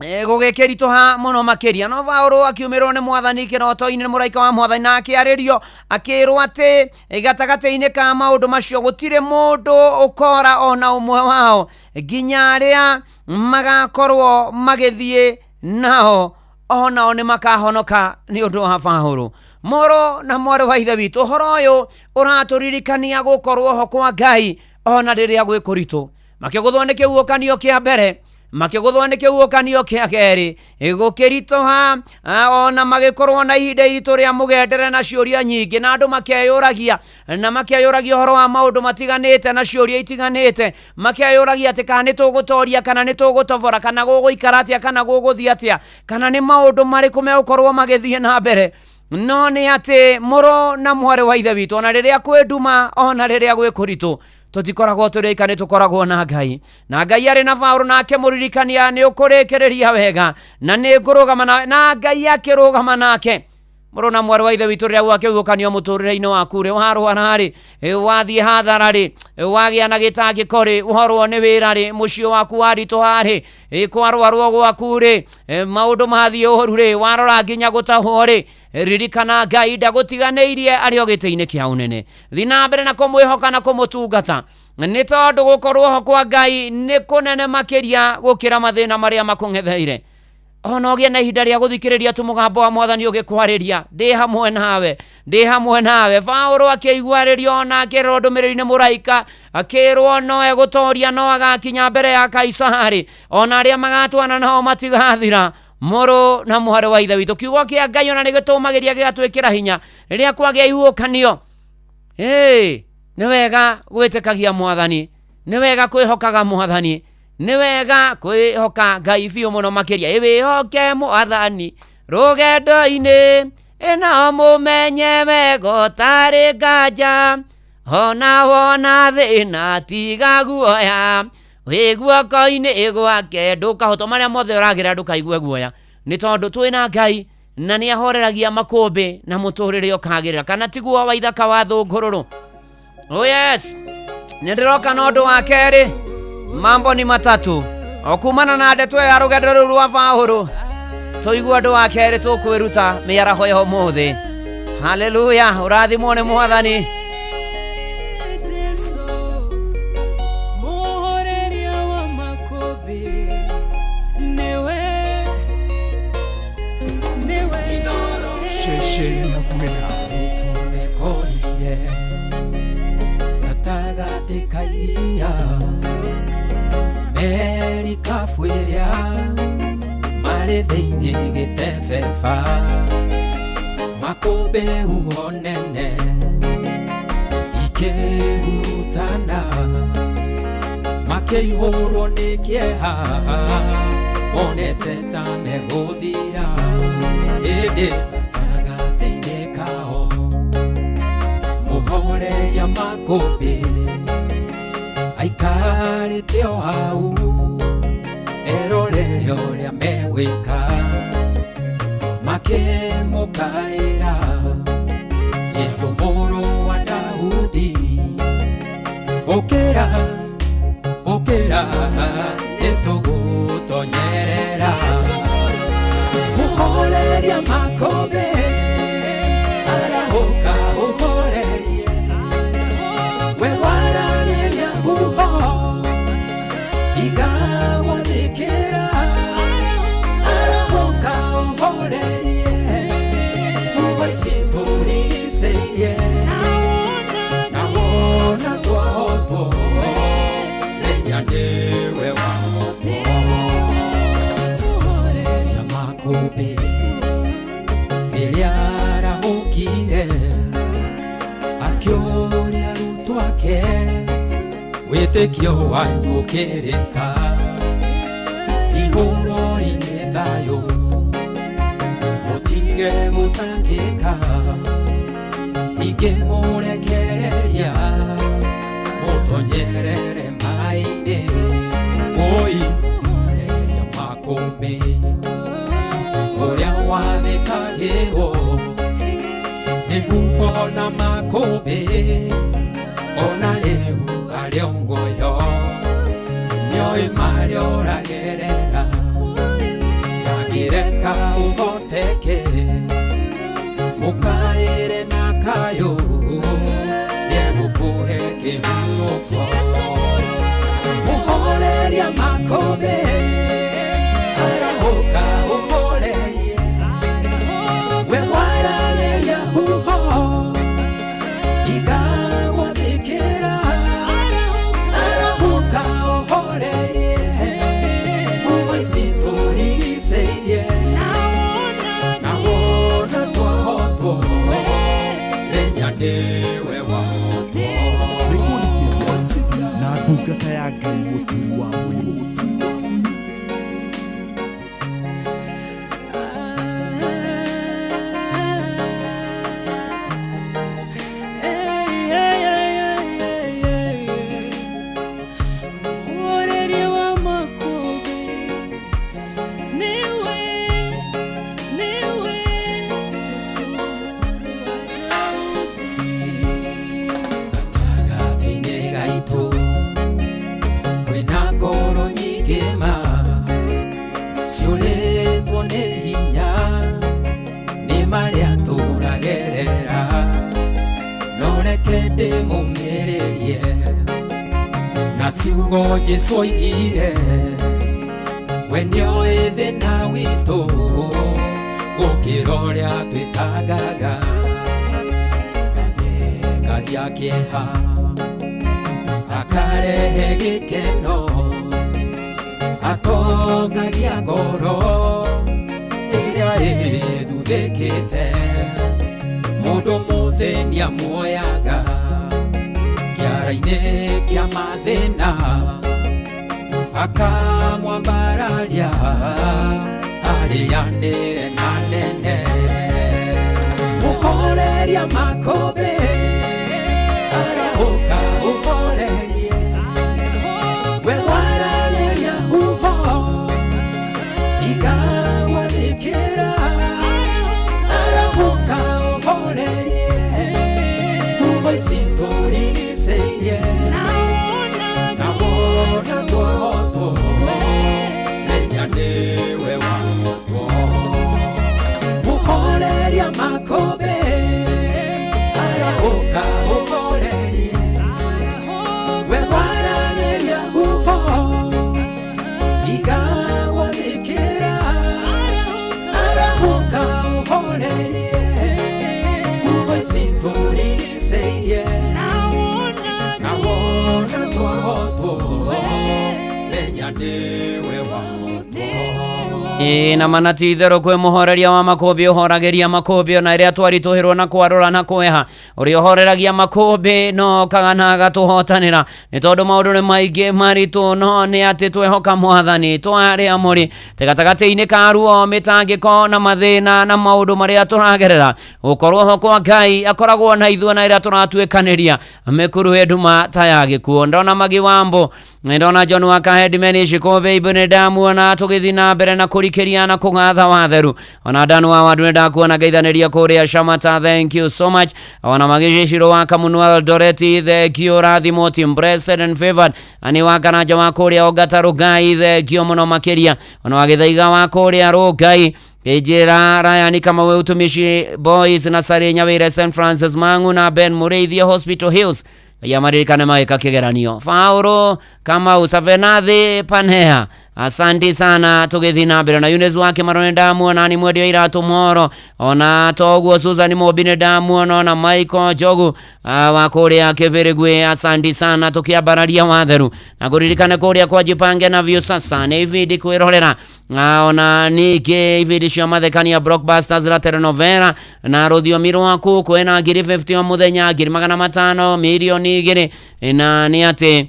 gũgĩkĩritũha mũno makĩria. No Paũlũ akiumĩrwo nĩ mwathani kĩroto-inĩ, nĩ mũraika wa mwathani, na akĩarĩrio akĩrwo atĩ gatagatĩ-inĩ ka maũndũ macio gũtirĩ mũndũ ũkora ona ũmwe wao nginya arĩa magakorwo magĩthiĩ nao onao nĩ makahonoka nĩ ũndũ wa Paũlũ. Mũrũ na mwarĩ wa ithe witũ, ũhoro ũyũ ũratũririkania gũkorwo ho kwa Ngai ona rĩrĩa gwĩ kũritũ. Makĩgũthwo nĩ kĩhuhũkanio kĩa mbere, makĩgũthwo nĩ kĩhuhũkanio kĩa kerĩ, gũkĩritũha, ona magĩkorwo na ihinda iritũ rĩa mũgendere na ciũria nyingĩ, na andũ makeyũragia na makeyũragia ũhoro wa maũndũ matiganĩte na ciũria itiganĩte, makeyũragia atĩ kana nĩ tũgũtoria kana nĩ tũgũtobora, kana gũgũikara atĩa kana gũgũthiĩ atĩa, kana nĩ maũndũ marĩkũ megũkorwo magĩthiĩ na mbere. No nĩ atĩ mũrũ na mwarĩ wa ithe witũ, ona rĩrĩa kwĩ nduma ona rĩrĩa gwĩ kũritũ, tũtikoragwo tũrĩ aika, nĩ tũkoragwo na Ngai, na Ngai arĩ na Paũlũ, na akĩmũririkania nĩ ũkũrĩkĩrĩria wega na nĩ ngũrũgama nawe, na Ngai akĩrũgama nake. Mũrũ na mwarĩ wa ithe witũ, rĩrĩa gwakĩhuhũkanio mũtũrĩre-inĩ waku rĩ, warwara rĩ, wathiĩ hathara rĩ, wagĩa na gĩtangĩko rĩ, worwo nĩ wĩra rĩ, mũciĩ waku waritũha rĩ, kwarwarwo gwaku rĩ, maũndũ mathiĩ ũru rĩ, warora nginya gũtahwo rĩ, ririkana Ngai ndagũtiganĩirie arĩ o gĩtĩ-inĩ kĩa ũnene. Thiĩ na mbere na kũmwĩhoka na kũmũtungata, nĩ tondũ gũkorwo ho kwa Ngai nĩ kũnene makĩria gũkĩra mathĩna marĩa makũng'etheire. Ona ũgĩe na ihinda rĩa gũthikĩrĩria tu mũgambo wa mwathani ũgĩkwarĩria, ndĩ hamwe nawe, ndĩ hamwe nawe. Paũlũ akĩiguarĩrio ona akĩrwo ndũmĩrĩri nĩ mũraika, akĩrwo no egũtoria, no agakinya mbere ya Kaisari, ona arĩa magatwana nao matigathira. Mũrũ na mwarĩ wa ithe witũ, kiugo kĩa Ngai ona nĩ gĩtũmagĩria gĩgatwĩkĩra hinya rĩrĩa kwagĩa ihuhũkanio. Nĩ wega gwĩtĩkagia mwathani, nĩ wega kwĩhokaga mwathani, nĩ wega kwĩhoka Ngai biũ mũno makĩria. Ĩwĩhoke mwathani rũgendo-inĩ, ĩno mũmenye wega ũtarĩ nganja, ona wona thĩna tiga guoya, wĩ guoko-inĩ gwake ndũkahotwo. Marĩa mothe ũragĩra ndũkaigue guoya, nĩ tondũ twĩna Ngai na nĩ ahoreragia makũmbĩ na mũtũrĩre ũkagĩrĩra. Kana tiguo waithaka wa thũngũrũrũ? Oh yes, nĩ ndĩroka na ũndũ wa kerĩ. Mambo ni matatu o kumana na ndeto ya rũgendo rũu rwa Paũlũ, tũigue ũndũ wa kerĩ tũkwĩruta mĩaraho ya ũmũthĩ. Haleluya, ũrathimwo nĩ mwathani. Jesu, mũhoreria wa makũmbĩ, nĩwe, nĩwe. Ceceni hakuhĩ nawe. Tũmekorire gatagatĩ ka iria, merikabu ĩrĩa marĩ thĩinĩ gĩtebeba, makũmbĩ huho nene ikĩhurutana, makĩihũrwo nĩ kĩeha, monete ta megũthira, ĩndĩ gatagatĩ-inĩ kao mũhoreria makũmbĩ aikarĩte o hau, erorere ũrĩa megwĩka, makĩmũkaĩra Jesũ mũrũ wa Daudi, ũkĩra, ũkĩra, nĩtũgũtonyerera. Mũhoreria makũmbĩ arahũka ũhorerie, we waragĩria huho igagwathĩkĩra, arahũka ũhorerie, huho ici tũrigicĩirie, na wona twahotwo, menya nĩwe wahotwo. Wĩtĩkio wanyu ũkĩrĩ ha igũrũ-inĩ thayũ mũtige gũtangĩka ningĩ mũrekereria mũtonyerere maĩ-inĩ woi mũreria makũmbĩ ũrĩa wathĩkagĩrwo nĩguo na makũmbĩ ona rĩu arĩ o muoyo nĩoĩ marĩa ũragerera ndangĩreka ũhoteke mũkaĩre na kayũ nĩegũkũhe kĩhurũko mũhoreria makũmbĩ arahũka ũhorerie we waragĩria huho igagwathĩkĩra arahũka ũhorerie huho ici tũrigicĩirie na wona twahotwo menya nĩwe wahotwo Nĩkũrikĩria na ndungata ya Ngai mũturi wa mũirũ. Mũhoreria wa makũmbĩ nĩwe, nĩwe Jesũ mũrũ wa Daudi. Gatagatĩ-inĩ gaitũ kwĩna ngoro nyingĩ ma ciũrĩtwo nĩ hinya nĩ marĩa tũragerera no reke ndĩmũmĩrĩrie na ciugo Jesũ oigire we nĩoĩ thĩna witũ gũkĩra ũrĩa twĩtangaga athengagia kĩeha akarehe gĩkeno atongagia ngoro ĩrĩa ĩthuthĩkĩte mũndũ mũthĩni amuoyaga kĩara-inĩ kĩa mathĩna akamwambararia arĩanĩre na nene mũhoreria makũmbĩ arahũka ũhorerie we waragĩria huho igagwathĩkĩra arahũka ũhorerie huho ici tũrigicĩirie na wona twahotwo menya nĩwe wahotwo mũhoreria makũmbĩ arahũka ũhorerie we waragĩria huho igagwathĩkĩra arahũka ũhorerie huho ici tũrigicĩirie na wona twahotwo menya nĩwe wahotwo. Ĩ na mana ti itherũ kwĩ mũhoreria wa makũmbĩ ũhoragĩria makũmbĩ ona ĩrĩa twaritũhĩrwo na kwarũra na kweha ũrĩa ũhoreragia makũmbĩ no kaga na agatũhotanĩra nĩ tondũ maũndũ nĩ maingĩ maritũ no nĩ atĩ twehoka mwathani twarĩa mũrĩ te gatagatĩ-inĩ ka ruo mĩtangĩko na mathĩna na maũndũ marĩa tũragerera gũkorwo ho kwa Ngai akoragwo na ithuĩ na ĩrĩa tũratuĩkanĩria mĩkuru nduma ta ya gĩkuũ. Ndona Magi Wambo, ndona John Wakaheadman Shikobe Ibu nĩ ndamuona tũgĩthiĩ na mbere na kũrikĩria na kũgatha watheru ona Dan wa Wandu nĩ ndakuona ngeithanĩria kũrĩa Shamata, thank you so much. Ona magĩcicirwo wa Kamunuel Doreti, thank you. Rathimo team blessed and favored ani wa Karanja wa kũrĩa Ongata Rũngai, thank you mũno makĩria. Ona wagĩthaiga wa kũrĩa Rũngai Kĩnjĩra Ryan Kamau Utumishi Boys na Sari Nyawire St Francis Mangu na Ben Mũrĩithia Hospital Hills ya maririkane magĩka kĩgeranio. Fauro Kamau Savenathi Panea, asanti sana. Tũgĩthiĩ na mbere na Eunice wa Kĩmaro nĩ ndamuona ni mwendia iratũ Moro ona toguo Susan Mobi nĩ ndamuona ona Michael Njogu wa kũrĩa Kĩbĩrĩgwe, asanti sana. Tũkĩambararia watheru na kũririkane kũrĩa kwa Jipange na Viusasa nĩ ibindi kwĩrorera ona ningĩ ibindi cia mathekania blockbusters na telenovela na rũthiomi rwaku kwĩna 50,000 o mũthenya, 500,000, 2,000,000 na nĩ atĩ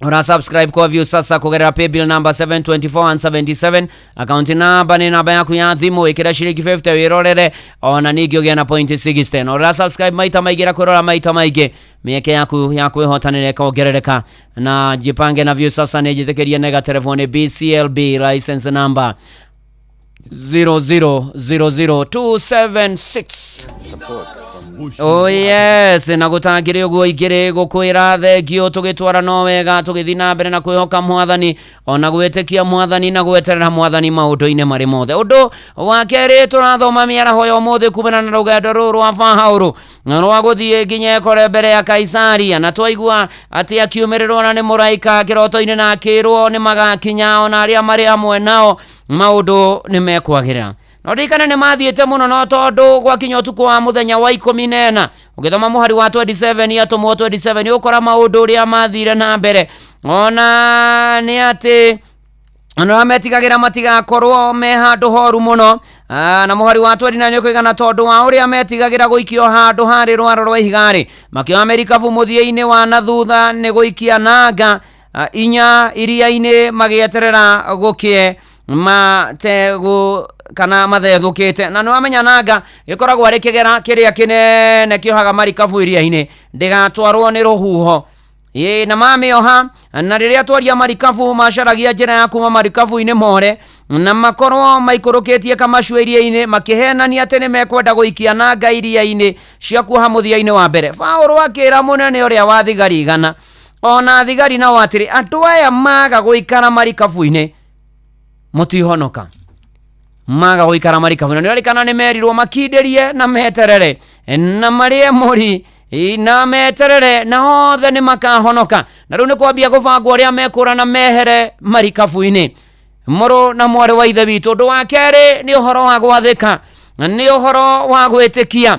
Ura subscribe kwa view sasa kugerera paybill number 724177, account number nĩ namba yaku ya thimũ, ĩkĩra ciringi 50 wĩrorere ona ningĩ ũgĩe na point 60. Na ũra subscribe maita maingĩ na kwĩrora maita maingĩ, mĩeke yaku ya kwĩhotanĩra ĩkongerereka. Na jipange na view sasa nĩ njĩtĩkĩrie nega telefoni BCLB license number 0000276. Oh yes, na gũtangĩrĩ ũguo ingĩrĩ gũkwĩra thengio, tũgĩtwara no wega, tũgĩthiĩ na mbere na kwĩhoka mwathani ona gwĩtĩkia mwathani na gweterera mwathani maũndũ-inĩ marĩ mothe. Ũndũ wa kerĩ tũrathoma mĩaraho ya ũmũthĩ kumana na rũgendo rũrũ rwa Paũlũ rwa gũthiĩ nginya ekore mbere ya Kaisaria, na twaigua atĩ akiumĩrĩrwo na nĩ mũraika kĩroto-inĩ na akĩrwo nĩ magakinya ona arĩa marĩ hamwe nao maũndũ nĩ mekwagĩra. No ririkane nĩ mathiĩte mũno, no tondũ gwakinya ũtukũ wa mũthenya wa 14, ũgĩthoma mũhari wa 27 atũmwo 27, ũkora maũndũ ũrĩa mathire na mbere, ona nĩ atĩ ona arĩa metigagĩra matigakorwo me handũ horu mũno. Na mũhari wa 29 ũkoigana tondũ wa ũrĩa metigagĩra gũikio handũ harĩ rwaro rwa ihiga-rĩ, makĩoya merikabu mũthia-inĩ wa na thutha nĩ gũikia nanga inya iria-inĩ, magĩeterera gũkĩe mategu kana mathethũkĩte. Na nĩwamenya nanga gĩkoragwo arĩ kĩgera kĩrĩa kĩnene kĩohaga marikabu iria-inĩ ndĩgatwarwo nĩ rũhuho. Ĩ na mamĩoha, na rĩrĩa twaria marikabu macaragia njĩra ya kuma marikabu-inĩ more na makorwo maikũrũkĩtie kamacua iria-inĩ, makĩhenania atĩ nĩ mekwenda gũikia nanga iria-inĩ cia kuoha mũthia-inĩ wa mbere. Paũlũ akĩra mũnene ũrĩa wa thigari 100 ona thigari nao atĩrĩ, andũ aya maga gũikara marikabu-inĩ mũtihonoka, maga gũikara marikabu. Na nĩũrarikana nĩ merirwo makindĩrie na meterere na marĩe mũri na meterere na othe nĩ makahonoka. Na rĩu nĩ kwambia gũbangwo ũrĩa mekũra na mehere marikabu-inĩ. Mũrũ na mwarĩ wa ithe witũ, ũndũ wa kerĩ nĩ ũhoro wa gwathĩka, nĩ ũhoro wa gwĩtĩkia.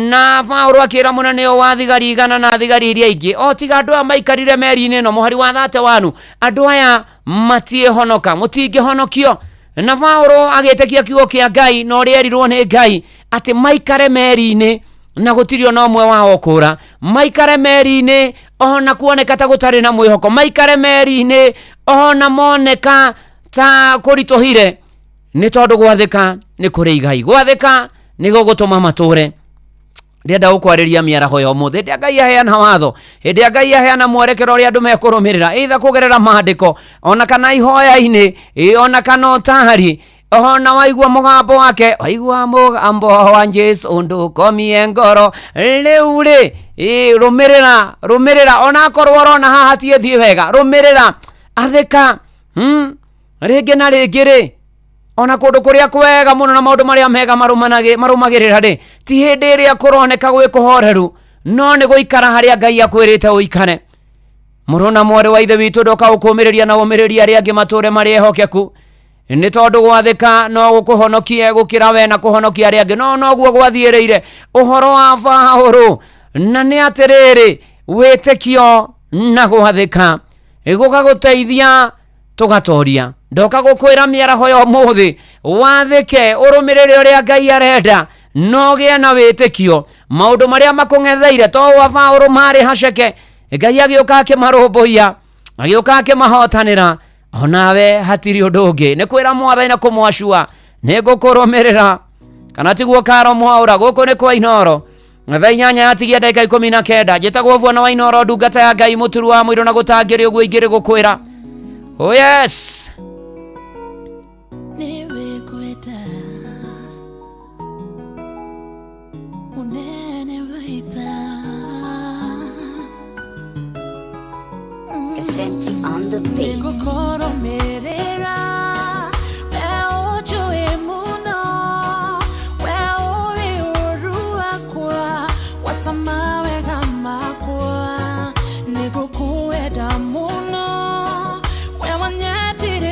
Na Paũlũ akĩra mũnene ũyũ wa thigari 100 na thigari iria ingĩ, o tiga andũ aya maikarire meri-inĩ ĩno, mũhari wa 31, andũ aya matiĩhonoka, mũtingĩhonokio. Na Paũlũ agĩtĩkia kiugo kĩa Ngai na ũrĩa erirwo nĩ Ngai atĩ maikare meri-inĩ na gũtirĩ ona ũmwe wao kũra, maikare meri-inĩ ona kuoneka ta gũtarĩ na mwĩhoko, maikare meri-inĩ ona moneka ta kũritũhire, nĩ tondũ gwathĩka nĩ kũrĩ igai, gwathĩka nĩ gũgũtũma matũre. Ndĩrenda gũkwarĩria mĩaraho ya ũmũthĩ. Hĩndĩ ĩrĩa Ngai aheana watho, hĩndĩ ĩrĩa Ngai aheana mwerekero ũrĩa andũ mekũrũmĩrĩra, either kũgerera maandĩko ona kana ihoya-inĩ, ona kana ũtari, ona waigua mũgambo wake, waigua mũgambo wa Jesu ndũkomie ngoro, rĩu rĩ, rũmĩrĩra, rũmĩrĩra, ona akorwo ũrona haha tiĩthiĩ wega, rũmĩrĩra, athĩka, rĩngĩ na rĩngĩ rĩ, ona kũndũ kũrĩa kwega mũno na maũndũ marĩa mega marũmagĩrĩra rĩ, ti hĩndĩ ĩrĩa kũroneka gwĩ kũhoreru, no nĩ gũikara harĩa Ngai akwĩrĩte ũikare. Mũrũ na mwarĩ wa ithe witũ, ndoka gũkũmĩrĩria na ũmĩrĩria arĩa angĩ matũre marĩ ehokeku, nĩ tondũ gwathĩka no gũkũhonokie gũkĩra we na kũhonokia arĩa angĩ. No noguo gwathiĩrĩire ũhoro wa Paũlũ, na nĩ atĩrĩrĩ, wĩtĩkio na gwathĩka gũgagũteithia tũgatoria. Ndoka gũkwĩra mĩaraho ya ũmũthĩ, wathĩke, ũrũmĩrĩre ũrĩa Ngai arenda, no ũgĩe na wĩtĩkio. Maũndũ marĩa makũng'etheire to wa Paũlũ marĩ haceke, Ngai agĩũka akĩmarũmbũiya, agĩũka akĩmahotanĩra. Onawe hatirĩ ũndũ ũngĩ, nĩ kwĩra mwathani na kũmwacua, nĩ ngũkũrũmĩrĩra. Kana tiguo karo mwaũra, gũkũ nĩ kwa Inooro. Thaa 8 yatigia ndagĩka 19. Njĩtagwo Bwana wa Inooro, ndungata ya Ngai, mũturu wa mũirũ, na gũtangĩrĩ ũguo ingĩrĩ gũkwĩra. Oh yes. Kasenti on the beat. Nikukuenda muno, we wanyetire.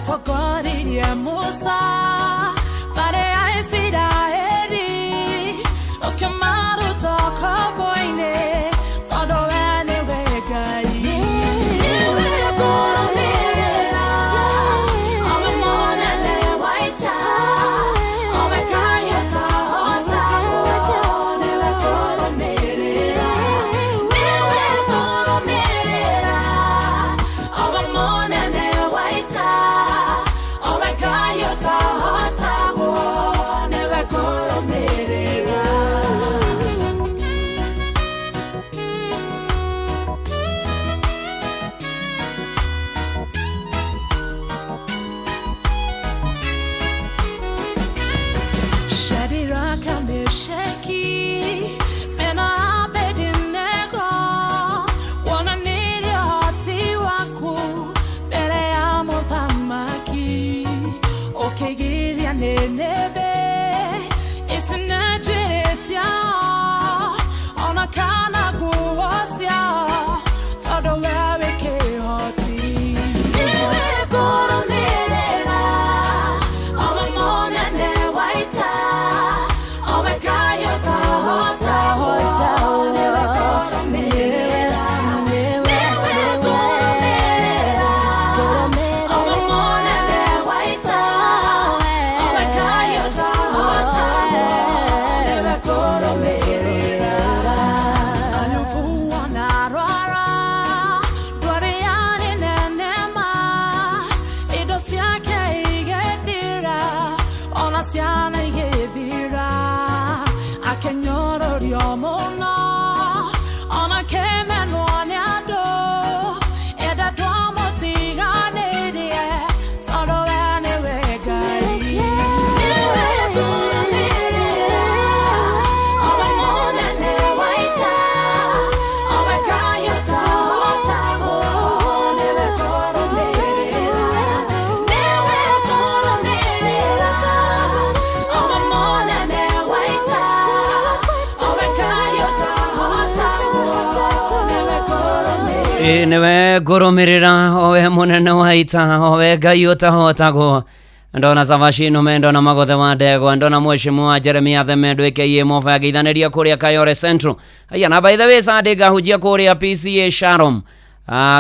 Watongoririe Musa mbere ya Isiraeli, ũkĩmaruta ũkombo-inĩ, tondũ we nĩwe Ngai. Nĩwe ngũrũmĩrĩra, o we mũnene wa ita, o we Ngai ũtahotagwo, nĩwe ngũrũmĩrĩra. Nĩwe ngũrũmĩrĩra, o we mũnene wa ita, o we Ngai ũtahotagwo, nĩwe ngũrũmĩrĩra. Shadrach, Meshaki, mena Abednego, wonanirie ũhoti waku mbere ya mũthamaki. Ũkĩgiria nĩnĩmbĩ icine njuĩrĩ ciao, ona kana nguo ciao, tondũ we wĩ kĩhoti. Nĩwe ngũrũmĩrĩra, o we mũnene wa ita, o we Ngai ũtahotagwo, nĩwe ngũrũmĩrĩra. Nĩwe ngũrũmĩrĩra, o we mũnene wa ita, o we Ngai ũtahotagwo, nĩwe ngũrũmĩrĩra. Ayubu ona arwara, ndwari yarĩ nene ma, indo ciake igĩthira, ona ciana igĩthira, akĩnyũrũrio mũno, ona akĩmenwo nĩ andũ, enda ndwamũtiganĩirie, tondũ we nĩwe Ngai. Nĩwe ngũrũmĩrĩra, o we mũnene wa ita, o we Ngai ũtahotagwo, nĩwe ngũrũmĩrĩra. Nĩwe ngũrũmĩrĩra, o we mũnene wa ita, o we Ngai ũtahotagwo, nĩwe ngũrũmĩrĩra. Ĩ nĩwe ngũrũmĩrĩra, owe mũnene wa ita, owe Ngai ũtahotagwo. Ndona Savashino Mendo na Magothe wa Ndegwa, ndona mheshimiwa Jeremia Themendo aka Mofa agĩithanĩria kũrĩa Kayore Central. Aya, na by the way, Sunday ngahunjia kũrĩa PCA Sharom,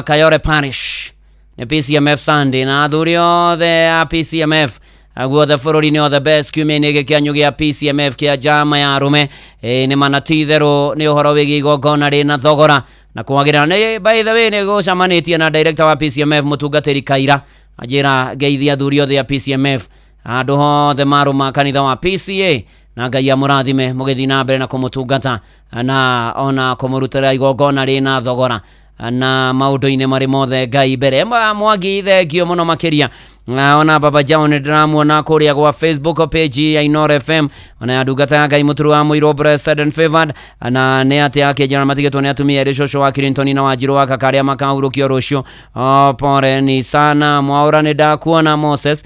Kayore Parish, nĩ PCMF Sunday, na athuri othe a PCMF guothe bũrũri-inĩ, othe best kiumia-inĩ gĩkĩ kĩanyu gĩa PCMF kĩa njama ya arũme. Nĩ mana ti itherũ nĩ ũhoro wĩgiĩ igongona rĩna thogora na kwagĩrĩra. Nĩ by the way, nĩ gũcamanĩtie na director wa PCMF mũtungatĩri Kaira, anjĩra ngeithia athuri othe a PCMF handũ hothe marũma kanitha wa PCA, na Ngai amũrathime mũgĩthiĩ na mbere na kũmũtungata na ona kũmũrutĩra igongona rĩna thogora na maũndũ-inĩ marĩ mothe Ngai mbere. Mwangi, thengio mũno makĩria. Na ona Baba John ndĩramuona kũrĩa gwa Facebook page ya Inoro FM, ona ya ndungata ya Ngai mũturu wa mũirũ, blessed and favored. Na nĩ atĩ akĩnjĩra matigĩtwo nĩ atumia erĩ, cũcũ wa Clinton na Wanjirũ wa kaka, arĩa makahurũkio rũciũ. Oh, pole ni sana Mwaũra, nĩ ndakuona Moses,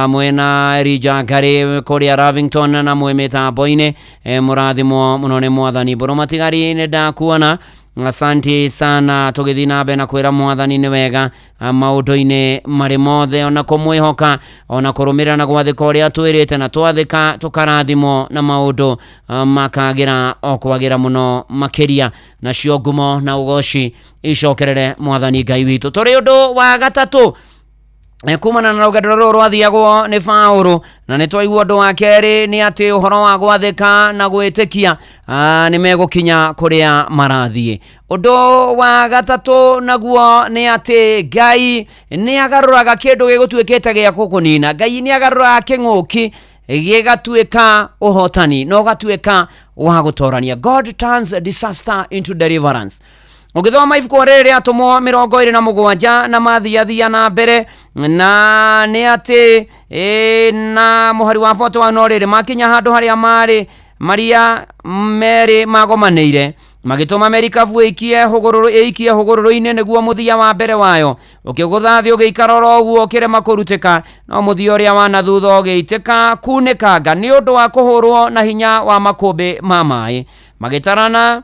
mwĩna Elijah Ngari kũrĩa Lavington na mwĩ mĩtambo-inĩ. Mũrathimwo mũno nĩ Mwathani. Mbũrũ matigari, nĩ ndakuona, asante sana. Tũgĩthiĩ na mbere na kwĩra Mwathani nĩ wega maũndũ-inĩ marĩ mothe, ona kũmwĩhoka, ona kũrũmĩrĩra na gwathĩka ũrĩa twĩrĩte, na twathĩka tũkarathimwo na maũndũ makagĩra o kwagĩra mũno makĩria, nacio ngumo na ũgoci icokerere Mwathani Ngai witũ. Tũrĩ ũndũ wa gatatũ kumana na rũgendo rũrũ rwathiagwo nĩ Paũlũ, na nĩ twaigua ũndũ wa kerĩ nĩ atĩ ũhoro wa gwathĩka na gwĩtĩkia, nĩ megũkinya kũrĩa marathiĩ. Ũndũ wa gatatũ naguo nĩ atĩ Ngai nĩ agarũraga kĩndũ gĩgũtuĩkĩte gĩa gũkũnina. Ngai nĩ agarũraga kĩng'ũki gĩgatuĩka ũhotani na ũgatuĩka wa gũtorania. God turns disaster into deliverance. Ũgĩthoma ibuku rĩrĩ rĩa Atũmwo 27 na mathiathia na mbere, na nĩ atĩ na mũhari wa 41, no rĩrĩ, makinya handũ harĩa marĩ maria merĩ magomanĩire, magĩtũma merikabu ĩikie hũgũrũrũ ĩikie hũgũrũrũ-inĩ, nĩguo mũthia wa mbere wayo ũkĩgũtha thĩ ũgĩikara oro ũguo ũkĩrema kũrutĩka, no mũthia ũrĩa wa na thutha ũgĩitĩka kunĩkanga nĩ ũndũ wa kũhũrwo na hinya wa makũmbĩ ma maĩ. Magĩtarana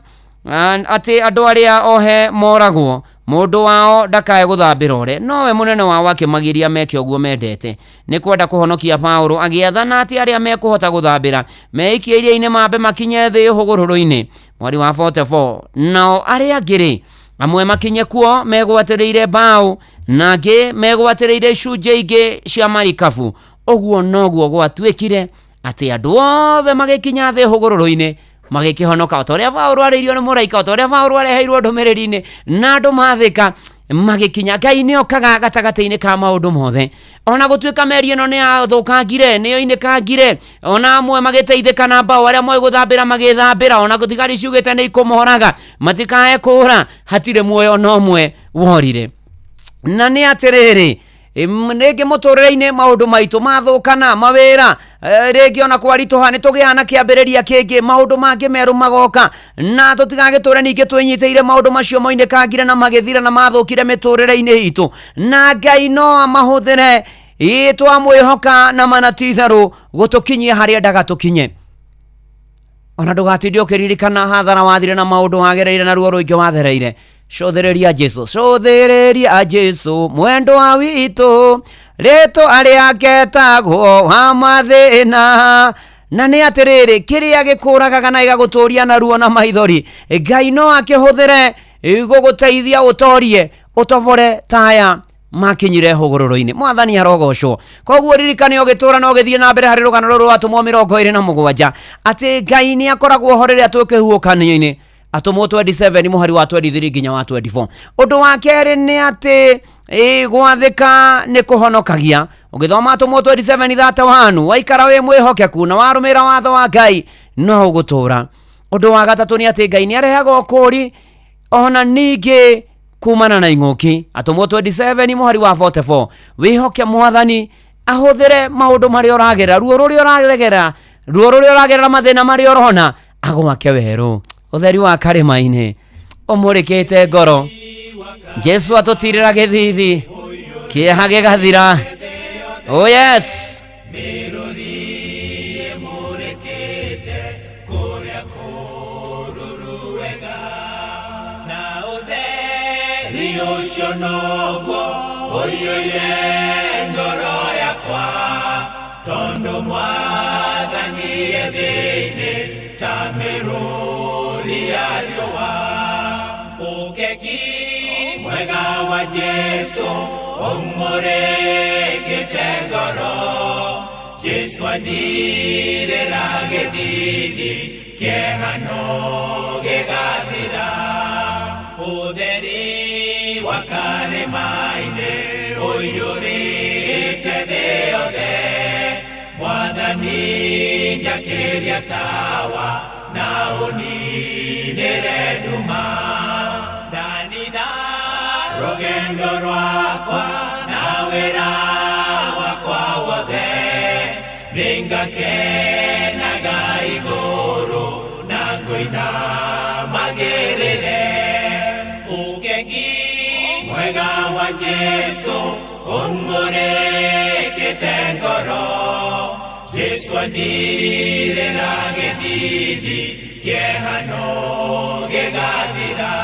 atĩ andũ arĩa ohe moragwo. Mũndũ wao ndakae gũthambĩra ore. Nowe mũnene wao akĩmagiria meke ũguo mendete. Nĩ kwenda kũhonokia Paũlũ, agĩathana atĩ arĩa mekũhota gũthambĩra meikie iria-inĩ mambe makinye thĩ hũgũrũrũ-inĩ. Mweri wa 44. Nao arĩa angĩ-rĩ, amwe makinye kuo megwatĩrĩire mbaũ, na angĩ megwatĩrĩire icunjĩ ingĩ cia marikabu. Ũguo noguo gwatuĩkire atĩ andũ othe magĩkinya thĩ hũgũrũrũ-inĩ magĩkĩhonoka, o ta ũrĩa Paũlũ arĩirio nĩ mũraika, o ta ũrĩa Paũlũ areheirwo ndũmĩrĩri-inĩ, na andũ mathĩka magĩkinya. Ngai nĩ okaga gatagatĩ-inĩ ka maũndũ mothe. Ona gũtuĩka meri ĩno nĩ yathũkangire, nĩ yoinĩkangire, ona amwe magĩteithĩka na mbaũ, arĩa moĩ gũthambĩra magĩthambĩra, ona thigari ciugĩte nĩ ikũmoraga matikae kũũra, hatirĩ muoyo ona ũmwe worire. Na nĩ atĩrĩrĩ, rĩngĩ mũtũrĩre-inĩ maũndũ maitũ mathũkana, mawĩra, rĩngĩ ona kwaritũha, nĩ tũgĩaga na kĩambĩrĩria kĩngĩ, maũndũ mangĩ merũ magoka, na tũtigagĩtũre ningĩ twĩnyitĩire maũndũ macio moinĩkangire na magĩthira na mathũkire mĩtũrĩre-inĩ itũ. Na Ngai no amahũthĩre, ĩ twamwĩhoka na mana ti itherũ gũtũkinyia harĩa endaga tũkinye. Ona ndũgatinde ũkĩririkana hathara wathire na maũndũ wagereire na ruo rũingĩ wathereire. Cũthĩrĩria Jesu, cũthĩrĩria Jesu mwendwa witũ, rĩtwa rĩake etagwo wa mathĩna. Na nĩ atĩrĩrĩ, kĩrĩa gĩkũragaga na gĩgagũtũria na ruo na maithori, Ngai no akĩhũthĩre gũgũteithia ũtorie, ũtobore taya makinyire hũgũrũrũ-inĩ. Mwathani arogocwo. Koguo ririkane ũgĩtũra na ũgĩthiĩ na mbere harĩ rũgano rũrũ rwa atũmwo 27 atĩ Ngai nĩ akoragwo ho rĩrĩa twĩ kĩhuhũkanio-inĩ. Atũmwo 27 mũhari wa 23 nginya wa 24. Ũndũ wa kerĩ nĩ atĩ gwathĩka nĩ kũhonokagia. Ũgĩthoma Atũmwo 27 31, waikara wĩ mwĩhokeku na warũmĩrĩra watho wa Ngai no ũgũtũra. Ũndũ wa gatatũ nĩ atĩ Ngai nĩ arehaga ũkũũri ona ningĩ kumana na ing'ũki. Atũmwo 27 mũhari wa 44, wĩhoke Mwathani ahũthĩre maũndũ marĩa ũragerera, ruo rũrĩa ũragerera, ruo rũrĩa ũragerera, mathĩna marĩa ũrona, agwake werũ. Ũtheri wa karĩma-inĩ ũmũrĩkĩte ngoro. Jesu atũtirĩra gĩthithi, kĩeha gĩgathira. Oh yes. Ũcio noguo ũiyũire ngoro yakwa, tondũ Mwathani e thĩinĩ ta mĩrũri ya riũa. Ũkegi mwega wa Jesu ũmũrĩkĩte ngoro, Jesu andirĩra gĩthithi, kĩeha no gĩgathira. Ũtheri wa karĩma-inĩ ũiyũrĩte thĩ yothe, Mwathani njakĩria tawa na ũninĩre nduma. Ndanina rũgendo rwakwa na wĩra wakwa wothe, nĩngakenaga igũrũ na ngũina magĩrĩre. Ũkengi mwega wa Jesu ũmũrĩkĩte ngoro, Jesu andirĩra gĩthithi, kĩeha no gĩgathira.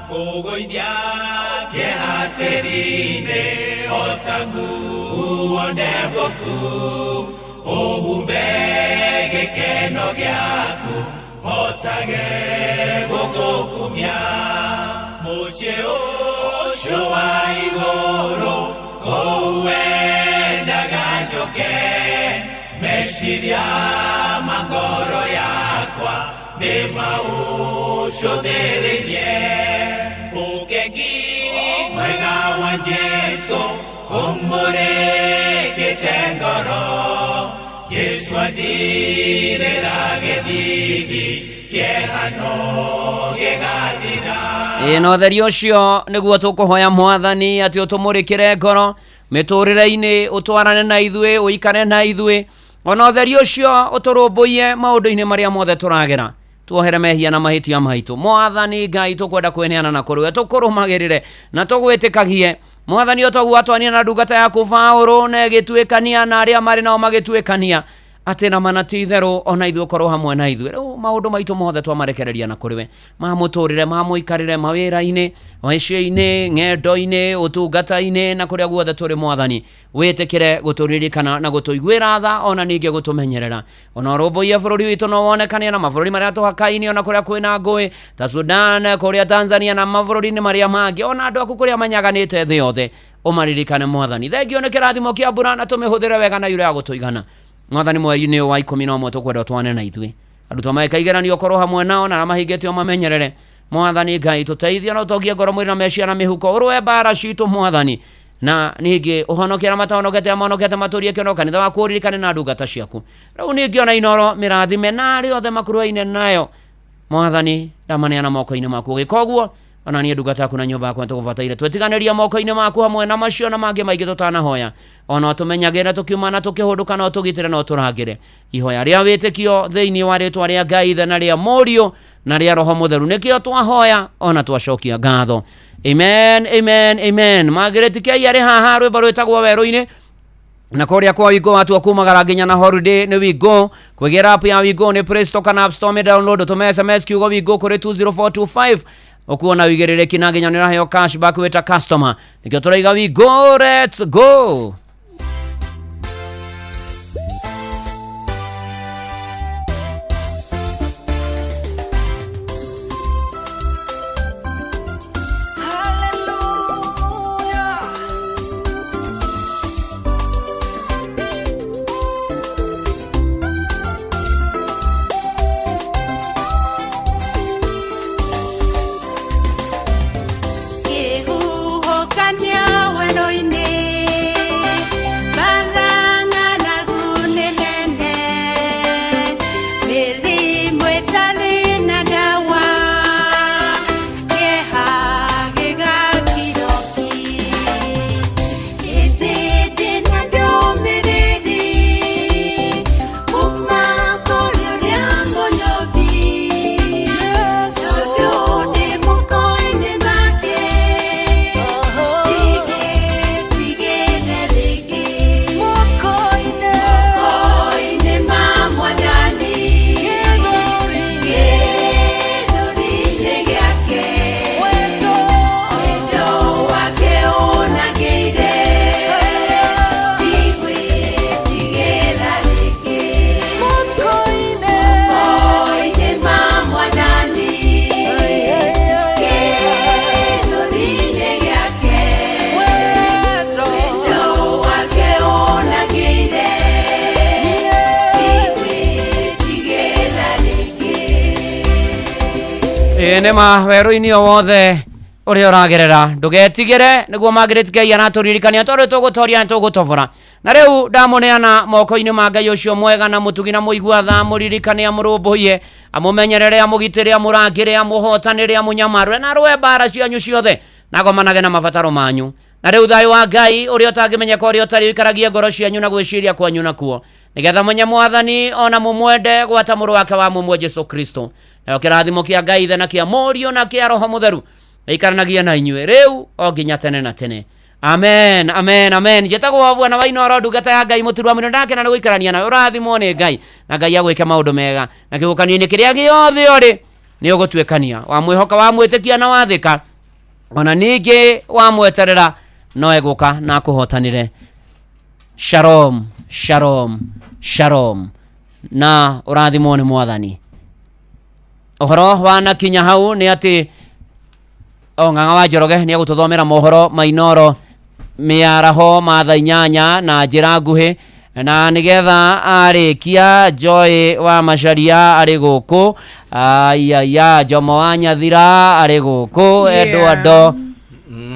Kũgũithia kĩeha tĩri-inĩ o ta nguo ndembũku, ũhumbe gĩkeno gĩaku hotage gũgũkumia. Mũciĩ ũcio wa igũrũ kũu wendaga njoke, meciria ma ngoro yakwa nĩ maũcũthĩrĩrie. Ũkengi mwega wa Jesu ũmũrĩkĩte ngoro, Jesu andirĩra gĩthithi, kĩeha no gĩgathira. Ĩ na ũtheri ũcio nĩguo tũkũhoya Mwathani atĩ ũtũmũrĩkĩre ngoro mĩtũrĩre-inĩ, ũtwarane na ithuĩ, ũikare na ithuĩ, ona ũtheri ũcio ũtũrũmbũiye maũndũ-inĩ marĩa mothe tũragera. Tuohere mehia na mahĩtia maitũ. Mwathani Ngai, tũkwenda kwĩneana na kũrĩ we, tũkũrũmagĩrĩre na tũgwĩtĩkagie. Mwathani, o toguo atwania na ndungata yaku Paũlũ na ĩgĩtuĩkania na arĩa marĩ nao magĩtuĩkania, Atĩ na mana ti itherũ ona ithuĩ ũkorwo hamwe na ithuĩ. Rĩu maũndũ maitũ mothe twamarekereria na kũrĩ we, ma mũtũrĩre, ma mũikarĩre, mawĩra-inĩ, mĩciĩ-inĩ, ng'endo-inĩ, ũtungata-inĩ na kũrĩa guothe tũrĩ mwathani, wĩtĩkĩre gũtũririkana na gũtũiguĩra tha ona ningĩ gũtũmenyerera. Ona ũrũmbũiye bũrũri witũ no wonekane na mabũrũri marĩa tũhakaine, ona kũrĩa kwĩna ngũĩ ta Sudan, kũrĩa Tanzania na mabũrũri-inĩ marĩa mangĩ, ona andũ aku kũrĩa manyaganĩte thĩ yothe, ũmaririkane mwathani. Thengio nĩ kĩrathimo kĩa mbura na tũmĩhũthĩre wega na yure ya gũtũigana. Mwathani, mweri-inĩ ũyũ wa 11 tũkwenda ũtwane na ithuĩ, arutwo magĩka igeranio ũkorwo hamwe nao, na arĩa mahingĩte ũmamenyerere. Mwathani Ngai, tũteithie na ũtongie ngoro, mwĩrĩ na meciria na mĩhuko, ũrũe mbara citũ mwathani, na ningĩ ũhonokie arĩa matahonokete, arĩa mahonokete matũrie kĩono kanitha waku, ũririkane na ndungata ciaku. Rĩu ningĩ ona Inoro mĩrathime na arĩa othe makuruhaine nayo mwathani, ndamaneana moko-inĩ maku. Ũgĩka ũguo ona niĩ ndungata yaku na nyũmba yakwa nĩtũgũbataire twetiganĩria moko-inĩ maku hamwe na macio na mangĩ maingĩ tũtanahoya. Ona ũtũmenyagĩre tũkiuma na tũkĩhũndũka, na ũtũgitĩre na ũtũrangĩre. Ihoya rĩa wĩtĩkio thĩinĩ wa rĩtwa rĩa Ngai Ithe na rĩa Mũriũ na rĩa Roho Mũtheru nĩkĩo twahoya ona twacokia ngatho. Amen, amen, amen. Margaret Kei arĩ haha, rwĩmbo rwĩtagwo Werũ-inĩ, na kũrĩa kwa Wingo watua kumagara nginya na holiday nĩ Wingo. Kwĩgĩra app ya Wingo nĩ Play Store kana App Store, mĩ download, ũtũme SMS kiugo Wingo kũrĩ 20425, ũkuona wĩigĩrĩrĩki na nginya nĩ ũraheo cashback wĩta customer. Nĩkĩo tũraiga Wingo, let's go. Kĩhuhũkanio werũ-inĩ, mbara ng'aragu nĩ nene, mĩrimũ ĩtarĩ na ndawa, kĩeha gĩgakira ki. Ĩndĩ ndĩna ndũmĩrĩri kuma kũrĩ ũrĩa Mũnyũmbi, tondũ ndĩ moko-inĩ make, ndigĩtigĩre rĩngĩ. Moko-inĩ ma Mwathani, gĩthũri-inĩ gĩake, wendo wake ũnangĩire, ndigwĩtigĩra rĩngĩ. Moko-inĩ ma Mwathani, gĩthũri-inĩ gĩake, wendo wake ũnangĩire, ndigwĩtigĩra rĩngĩ. Ĩĩ nĩ ma, werũ-inĩ o wothe ũrĩa ũragerera ndũgetigĩre, nĩguo Margaret Ngai aratũririkania tondũ tũgũtoria na tũgũtobora. Na rĩu ndamũneana moko-inĩ ma Ngai ũcio mwega na mũtugi na mũigua tha, amũririkane, amũrũmbũiye, amũmenyerere, amũgitĩre, amũrangĩre, amũhotanĩre, amũnyamarũre na arũe mbara cianyu ciothe, na agomanage na mabataro manyu. Na rĩu thayũ wa Ngai ũrĩa ũtangĩmenyeka, ũrĩa ũtarĩ, ũikaragie ngoro cianyu na gwĩciria kwanyu nakuo, nĩgetha mũnye Mwathani ona mũmwende gwata mũrũ wake wa mũmwe Jesu Kristo. Nayo kĩrathimo kĩa Ngai Ithe na kĩa Mũriũ na kĩa Roho Mũtheru gĩikaranagie na inyuĩ rĩu o nginya tene na tene. Amen, amen, amen. Njĩtagwo Bwana wa Inoro, ndungata ya Ngai mũturu wa mũno. Ndakena nĩ gũikarania nawe. Ũrathimwo nĩ Ngai na Ngai agwĩke maũndũ mega, na kĩhuhũkanio-inĩ kĩrĩa gĩothe ũrĩ nĩ ũgũtuĩkania, wamwĩhoka, wamwĩtĩkia na wathĩka, ona ningĩ wamweterera no egũka na akũhotanĩre. Shalom, shalom, shalom, na ũrathimwo nĩ Mwathani. Ũhoro wanakinya hau nĩ atĩ o Ng'ang'a wa Njoroge nĩ egũtũthomera mohoro ma Inoro mĩaraho ma thaa 8 na njĩra nguhĩ, na nĩgetha arĩkia Joy wa Macharia arĩ gũkũ, aiaya, Jomo wa Nyathira arĩ gũkũ. Eduardo.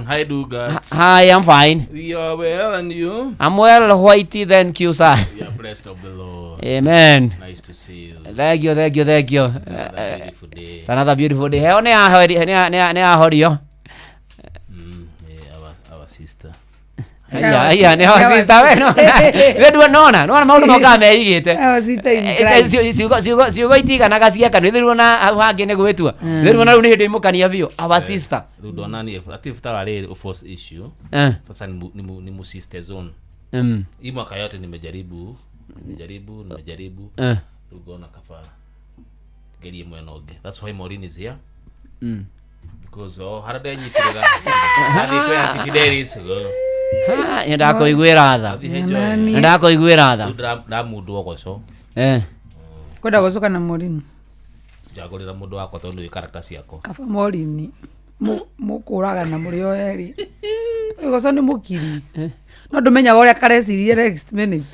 Hi, Duga. Hi, I'm fine. We are well, and you? I'm well, Whitey, thank you, sir. We are blessed of the Lord. Amen. Nice to see you. Thank you, thank you, thank you. It's another beautiful day. It's another beautiful day. Heo nĩ ahorio. Yeah, our sister. Aya, aya, nĩ our sister we no. Nĩ nona, nona maũndũ mokaga meigĩte. Our sister in Christ. Ciugo itiganaga cia kanua, ithuĩ ona hau hangĩ nĩ gwĩtua. Ithuĩ ona rĩu nĩ hĩndĩ imũkania biũ. Our sister. Rĩu ndona niĩ ati bata wa rĩrĩ force issue. Sasa ni mu sister zone. Hii mwaka yote nimejaribu Nimejaribu. Rĩu ngona kaba ngerie mwena ũngĩ. That's why Maureen is here. Because harĩa ndenyitirĩra athiĩ kwĩ Auntie Fidelis. Nĩndakũiguĩra tha. Nĩndakũiguĩra tha. Rĩu ndamundwo goco. Kwenda goco kana Maureen? Njagũrĩra mũndũ wakwa tondũ nĩ character ciakwa. Kaba Maureen mũkũragana mũrĩ o erĩ. Ũyũ goco nĩ mũkiri. No ndũmenyaga ũrĩa kareciria next minute.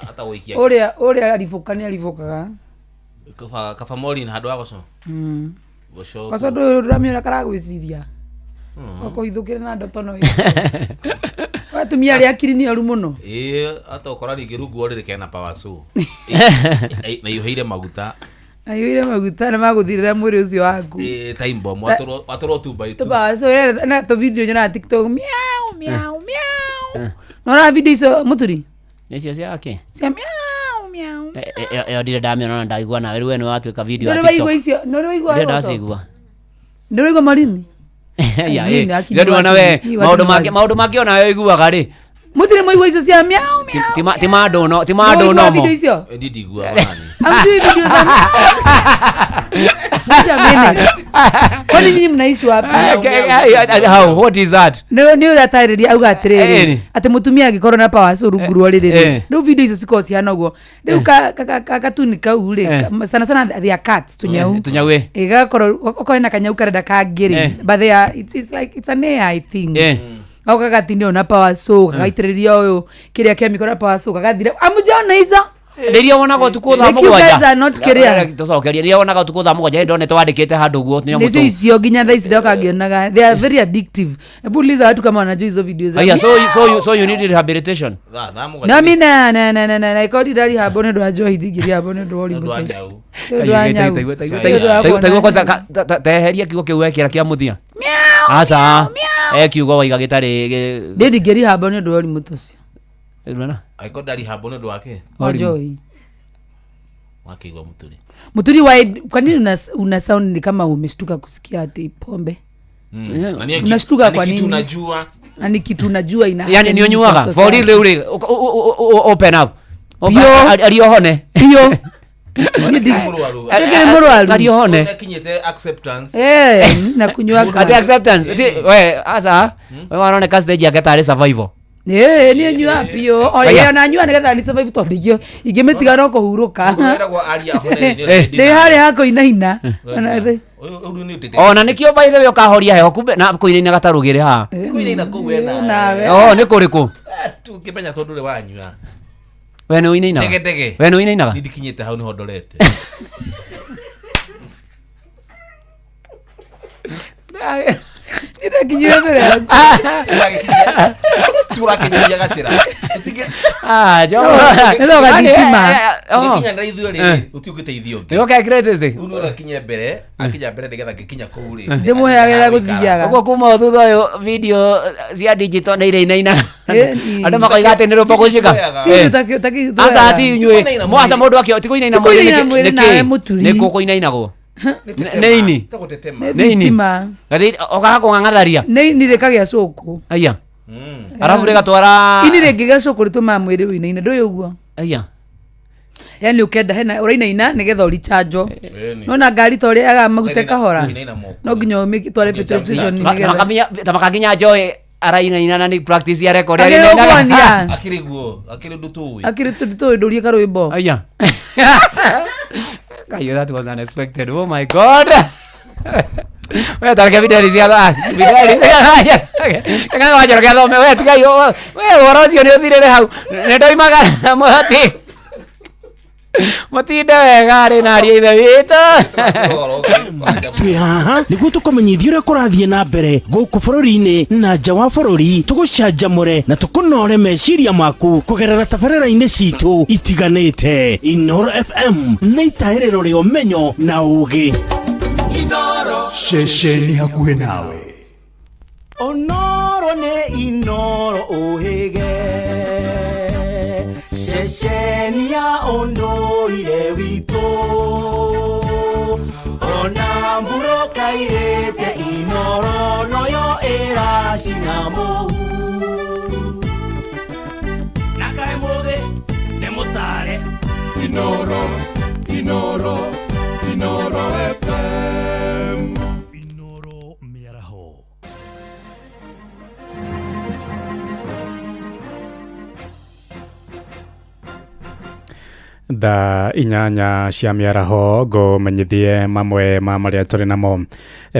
Ata gũikia. Ũrĩa aribũka nĩ aribũkaga. Kaba Maureen handũ wa goco. Goco. Goco ndũramenya ũrĩa karagwĩciria. Ũkũhithũkĩre na ndoto no ĩyo. Atumia arĩa akiri nĩ oru mũno. Ata ũkora rĩngĩ rungu rĩrĩ kena power saw. Na yuhĩire maguta. Na yuhĩire maguta na magũthirĩra mwĩrĩ ũcio waku. Time bomb watũrwo tumba itu. Power saw na tũ video nyonaga TikTok miau miau miau. Nona video icio mũturi? Nĩcio cia kĩ? Cia miau miau. Ĩyo ndirĩ ndamĩona na ndaigua nawe rĩu we nĩ watuĩka video ya TikTok. Nĩ waigua icio? Nĩ waigua? Ndirĩ ndacigua. Nĩ waigua Maureen? Nĩ we maũndũ mangĩ ona we ũiguaga rĩ. Mũtirĩ mwaigua icio cia miau miau. Ti ma andũ no ti ma andũ nomo. Video icio? Ndi ndiguaga nani. Hamjui video za miau. Kwani nyinyi mnaishi wapi? How what is that? Nĩ ũrĩa atarĩria auga atĩrĩrĩ atĩ mũtumia angĩkorwo na power saw rungu rwa rĩrĩ rĩu video icio cikoragwo cihana ũguo rĩu katuni kau rĩ sana sana they are cats tũnyau tũnyau gakorwo okorwo na kanyau karenda kangĩ rĩ but they are it's like it's an AI thing. Au gagatinio na power saw gagaitĩrĩria ũyũ kĩrĩa chemical na power saw gagathira amujaona izo rĩrĩa wonaga ũtukũ thaa mũgwanja tũcokerie rĩrĩa wonaga ũtukũ thaa mũgwanja ndonete wandĩkĩte handũ ũguo nĩcio icio nginya thaa ici ndoka ngĩonaga they are very addictive. Hebu uliza watu kama wanajua hizo video za yeah, so you need rehabilitation. Na mimi na na na na na ikodi ndari rehab nĩ ũndũ wa njohi ndingĩ rehab nĩ ũndũ wa ũrimũ taigua kwanza teheria kiugo kĩu wekĩra kĩa mũthia aca kiugo waiga gĩtarĩ ndĩ ndingĩ rehab nĩ ũndũ wa ũrimũ ũcio. Aiko ndari habo nĩ ũndũ wake njohi wakigwa muturi muturi wa kwa nini una sound ni kama umeshtuka kusikia ati pombe? Unashtuka kwa nini? Unajua na ni kitu unajua ina yani ni onyuaga for real rĩu open up ariohone pio ariohone kinyite acceptance na kunywa ati acceptance ati we asa we waroneka stage yake tarĩ survival. Nĩ nyua pio o ye ona nyua nĩgetha ni survive tondũ ingĩ ingĩmĩtiga no kũhurũka ndĩ harĩa ha kũinaina ona nĩkĩo by the way ũkahoria heho kumbe na kũinaina gatarũgĩrĩ haha kũinaina kũu we nawe nĩ kũrĩkũ tũngĩmenya tondũ ndũrĩ wanyua we nĩ ũinainaga we nĩ ũinainaga ndikinyĩte hau nĩho ndorete Nĩndakinyire mbere yaku tũrakinyĩria gacĩra nĩthogathitima gĩkinya ithuĩ rĩ gũtirĩ ũngĩteithio ũngĩ nĩoka greatest rĩu nĩ ũrakinya mbere akinya mbere nĩgetha ngĩkinya kũu rĩ ndĩmũheagĩra gũthiaga ũguo kuma thutha ũyũ video cia digital nĩ irainainaga andũ makoiga atĩ nĩ rũmbo gũcika aca ti inyuĩ mwaca mũndũ akĩo ti kũinaina mwĩrĩ nĩkĩ nĩ kũ kũinainagwo Neini Neini gathi okaga kũng'ang'atharia neini rĩkagĩa cũkũ aya arabu rĩgatwara ini rĩngĩgĩa cũkũ rĩtũmaga mwĩrĩ ũinaine ndũĩ ũguo aya yani ũkenda hena ũrainaina nĩgetha ũrichanjo nona ngari ta ũrĩa yagaga maguta kahora no nginya ũmĩtware petrol station nĩgetha ta makaginya Joy arainaina na nĩ practice ya record arainainaga akĩrĩ guo akĩrĩ ũndũ tũĩ akĩrĩ ũndũ tũĩ ndũrie karwĩmbo aya Kayo, that was unexpected. Oh my God. We tareke video cia video kana wajoro kĩa thome we tigai we ũhoro ũcio nĩ ũthirĩre hau nĩ ndoimaga mũhati mũtinde wega rĩ na ariũ ithe witũ twĩ haha nĩguo tũkũmenyithia ũrĩa kũrathiĩ na mbere gũkũ bũrũri-inĩ na nja wa bũrũri tũgũcanjamũre na tũkũnore meciria maku kũgerera tabarĩra-inĩ citũ itiganĩte. Inooro FM nĩ itahĩrĩro rĩa ũmenyo na ũũgĩ. Ceceni hakuhĩ nawe. Onoro nĩ Inooro ũhĩge ceceni ya ũndũire witũ ona mburoka irĩte Inooro noyo ĩracina mũhu na kaĩ mũthĩ nĩ mũtare Inoro, Inoro, Inoro FM. Inoro mĩaraho. Thaa 8 cia mĩaraho ngũmenyithie mamwe ma marĩa tũrĩ namo.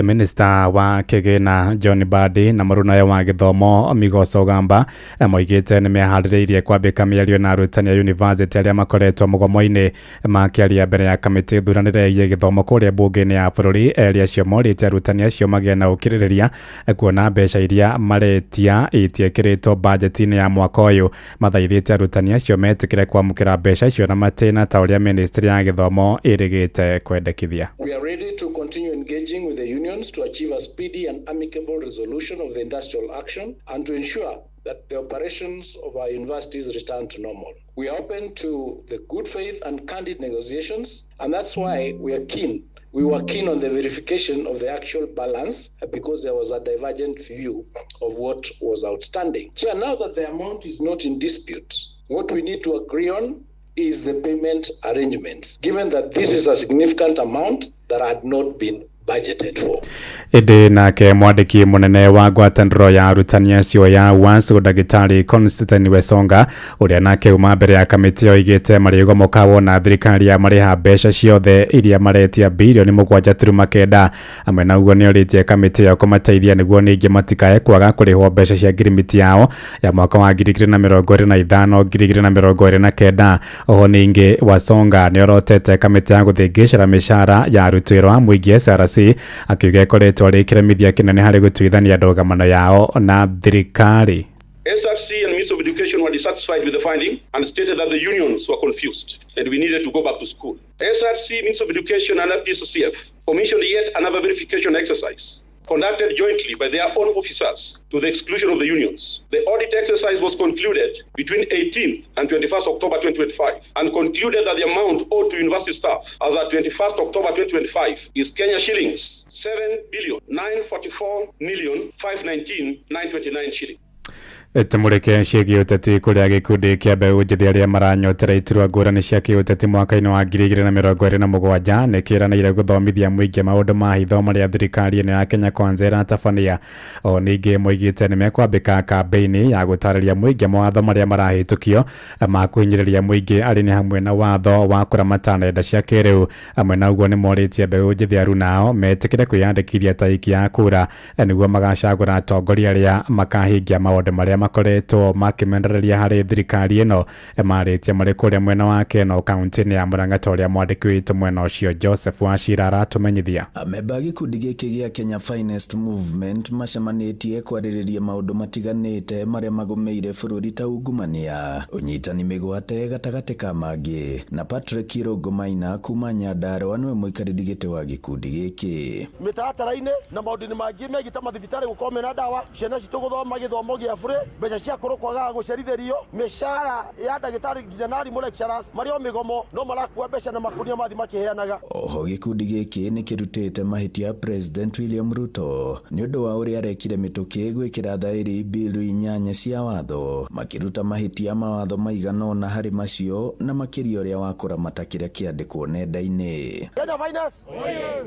Minista wa kĩgĩna John Mbadi na mũrunawe wa gĩthomo Migoso Gamba moigĩte nĩ meharĩrĩirie kwambĩka mĩario na arutani a yunivasĩtĩ arĩa makoretwo mũgomo-inĩ. Makĩaria mbere ya kamĩtĩ thuranĩre ĩgiĩ gĩthomo kũrĩa mbunge-inĩ ya bũrũri, erĩ acio morĩte arutani acio magĩe na ũkirĩrĩria kuona mbeca iria maretia itiĩkĩrĩtwo bajeti-inĩ ya mwaka ũyũ. Mathaithĩte arutani acio metĩkĩre kwamũkĩra mbeca icio na matĩna ta ũrĩa ministry ya gĩthomo ĩrĩgĩte kwendekithia. We are ready to continue engaging with the unions to achieve a speedy and amicable resolution of the industrial action and to ensure that the operations of our universities return to normal. We are open to the good faith and candid negotiations, and that's why we are keen. We were keen on the verification of the actual balance because there was a divergent view of what was outstanding. Chair, now that the amount is not in dispute, what we need to agree on is the payment arrangements, given that this is a significant amount that had not been budgeted for. Ĩndĩ nake mwandĩki mũnene wa ngwatanĩro ya arutani acio ya UASU ndagĩtarĩ Constantine Wesonga ũrĩa nake uma mbere ya kamĩtĩ oigĩte marĩgomoka wona thirikari ya marĩha mbeca ciothe iria maretia bilioni 7.9. Amwe na ũguo nĩorĩtie kamĩtĩ ĩyo kũmateithia nĩguo ningĩ matikae kwaga kũrĩhwo mbeca cia ngirimiti yao ya mwaka wa 2025 2029. Oho ningĩ Wasonga nĩorotete kamĩtĩ ya gũthĩngĩcĩra mĩcara ya arutwo a mũingĩ SRC akiuga ĩkoretwo arĩ kĩremithia kĩnene harĩ gũtuithania ndũgamano yao na thirikari. SRC and Ministry of Education were dissatisfied with the finding and stated that the unions were confused and we needed to go back to school. SRC, Ministry of Education and PSCF commissioned yet another verification exercise conducted jointly by their own officers to the exclusion of the unions. The audit exercise was concluded between 18th and 21st October 2025 and concluded that the amount owed to university staff as at 21st October 2025 is Kenya shillings 7,944,519,929 shillings. Tumurike ciĩgiĩ ũteti kũrĩa gĩkundi kĩa mbeũ njĩthĩ arĩa maranyotera iturwa ngũrani cia kĩũteti mwaka-inĩ wa 2027 nĩ kĩranĩire gũthomithia mũingĩ maũndũ ma hitho marĩa thirikari ĩno ya Kenya Kwanza ĩratabania. O ningĩ moigĩte nĩ mekwambĩka kambĩini ya gũtarĩria mũingĩ mawatho marĩa marahĩtũkio ma kũhinyĩrĩria mũingĩ arĩ nĩ hamwe na watho wa kũramata nenda cia kĩrĩu. Amwe na ũguo nĩ morĩtie mbeũ njĩthĩ arunao metĩkĩre kwĩyandĩkithia ta aikia a kura nĩguo magacagũra atongoria arĩa makahingia maũndũ marĩa makoretwo makĩmenereria harĩ thirikari ĩno. Marĩtie marĩ kũrĩa mwena wa Keno kaunti-inĩ ya Murang'a ta ũrĩa mwandĩki witũ mwena ũcio Joseph Wachira aratũmenyithia. Amemba a gĩkundi gĩkĩ gĩa Kenya Finest Movement macemanĩtie kwarĩrĩria maũndũ matiganĩte marĩa magũmĩire bũrũri ta ungumania, ũnyitani mĩgwate gatagatĩ ka mangĩ. Na Patrick Irũngũ Maina kuma Nyandarua nĩwe mũikarĩri gĩtĩ wa gĩkundi gĩkĩ. Mĩtaratara-inĩ na maũndũ-inĩ mangĩ megiĩ ta mathibitarĩ gũkorwo mena ndawa, ciana citũ gũthoma gĩthomo gĩa bũrĩ, mbeca cia kũrũ kwagaga gũcerithĩrio, mĩcara ya ndagĩtarĩ nginya na arimũ lecturers marĩ o mĩgomo no marakua mbeca na makunia mathi makĩheanaga. Oho gĩkundi gĩkĩ nĩ kĩrutĩte mahĩtia President William Ruto nĩ ũndũ wa ũrĩa arekire mĩtũkĩ gwĩkĩra thaĩri bilu 8 cia watho, makĩruta mahĩtia mawatho maigana ũna harĩ macio na makĩria ũrĩa wa kũramata kĩrĩa kĩandĩkwo nenda-inĩ. Kenya Finance,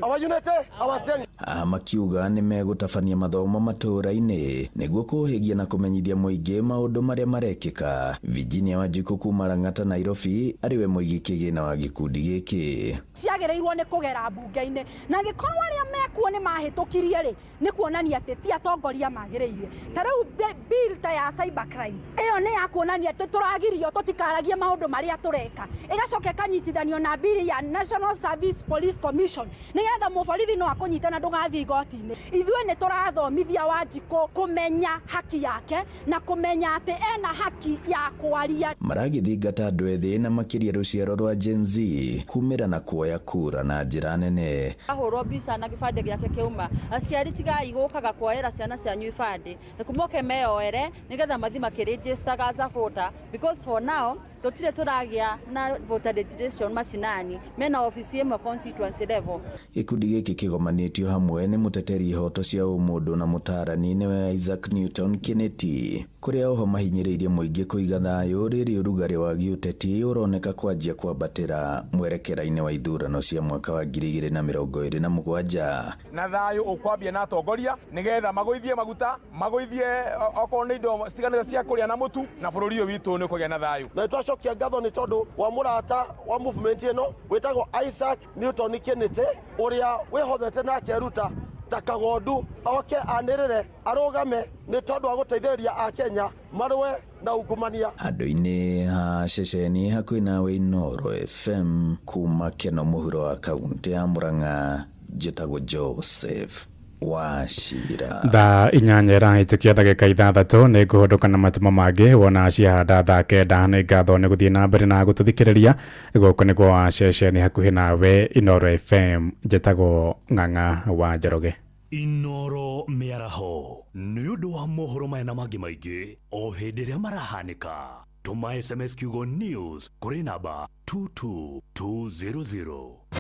our unity, our strength. Haha makiuga nĩ megũtabania mathomo matũũra-inĩ nĩguo kũhĩgia na kũmenyithia mũingĩ maũndũ marĩa marekĩka. Virginia Wanjikũ kuma Lang'ata Nairobi arĩ we mũigi kĩgĩna wa gĩkundi gĩkĩ. Ciagĩrĩirwo nĩ kũgera mbunge-inĩ na gĩkorwo arĩa mekuo nĩ mahĩtũkirie rĩ, nĩ kuonania atĩ ti atongoria magĩrĩire. Ta rĩu bill ta ya cyber crime ĩyo nĩ ya kuonania atĩ tũragirio tũtikaragie maũndũ marĩa tũreka, ĩgacoka ĩkanyitithanio na bill ya National Service Police Commission nĩgetha mũborithi no akũnyite na ndũgathiĩ igoti-inĩ. Ithuĩ nĩ tũrathomithia Wanjikũ kũmenya haki yake na kũmenya atĩ ena haki ya kwaria. Maragĩthingata andũ ethĩ na makĩria rũciaro rwa Gen Z kumĩra na kuoya kura na njĩra nene. Ahũrwo mbica na gĩbandĩ gĩake kĩauma. Aciari tigai gũkaga kuoera ciana cianyu ibandĩ, nĩkumoke meyoere nĩgetha mathiĩ makĩregistaga as a voter, because for now tũtirĩ tũragĩa na voter registration macinani, mena obici ĩmwe constituency level. Gĩkundi gĩkĩ kĩgomanĩtio hamwe nĩ mũteteri ihoto cia ũmũndũ na mũtaarani nĩwe Isaac Newton Kennedy, kũrĩa oho mahinyĩrĩirie mũingĩ kũiga thayũ rĩrĩ ũrugarĩ wa gĩũteti ũroneka kwanjia kwambatĩra mwerekera-inĩ wa ithurano cia mwaka wa 2027. Na thayũ ũkwambia na atongoria nĩgetha magũithie maguta, magũithie okorwo nĩ indo citiganĩte cia kũrĩa na mũtu, na bũrũri ũyũ witũ nĩ ũkũgĩa na thayũ. Na nĩtwacokia ngatho nĩ tondũ wa mũrata wa movement ĩno wĩtagwo Isaac Newton Kennedy, ũrĩa wĩhothete na akeruta ta kagondu oke anĩrĩre arũgame nĩ tondũ wa gũteithĩrĩria Akenya marũe na ungumania. Handũ-inĩ ha ceceni hakuhĩ nawe Inooro FM kuma Keno mũhuro wa kaunti ya Murang'a, njĩtagwo Joseph Wachira. Thaa 8 ĩrahĩtũkia ndagĩka 6 nĩ ngũhũndũka na matuma mangĩ wona ciahanda thaa 9. Nĩ ngatho nĩ gũthiĩ na mbere na gũtũthikĩrĩria. Gũkũ nĩguo wa ceceni hakuhĩ nawe Inooro FM, njĩtagwo Ng'ang'a wa Njoroge. Inooro mĩaraho nĩ ũndũ wa mohoro maya na mangĩ maingĩ o hĩndĩ ĩrĩa marahanĩka. Tũma SMS kiugo news kũrĩ namba 22200.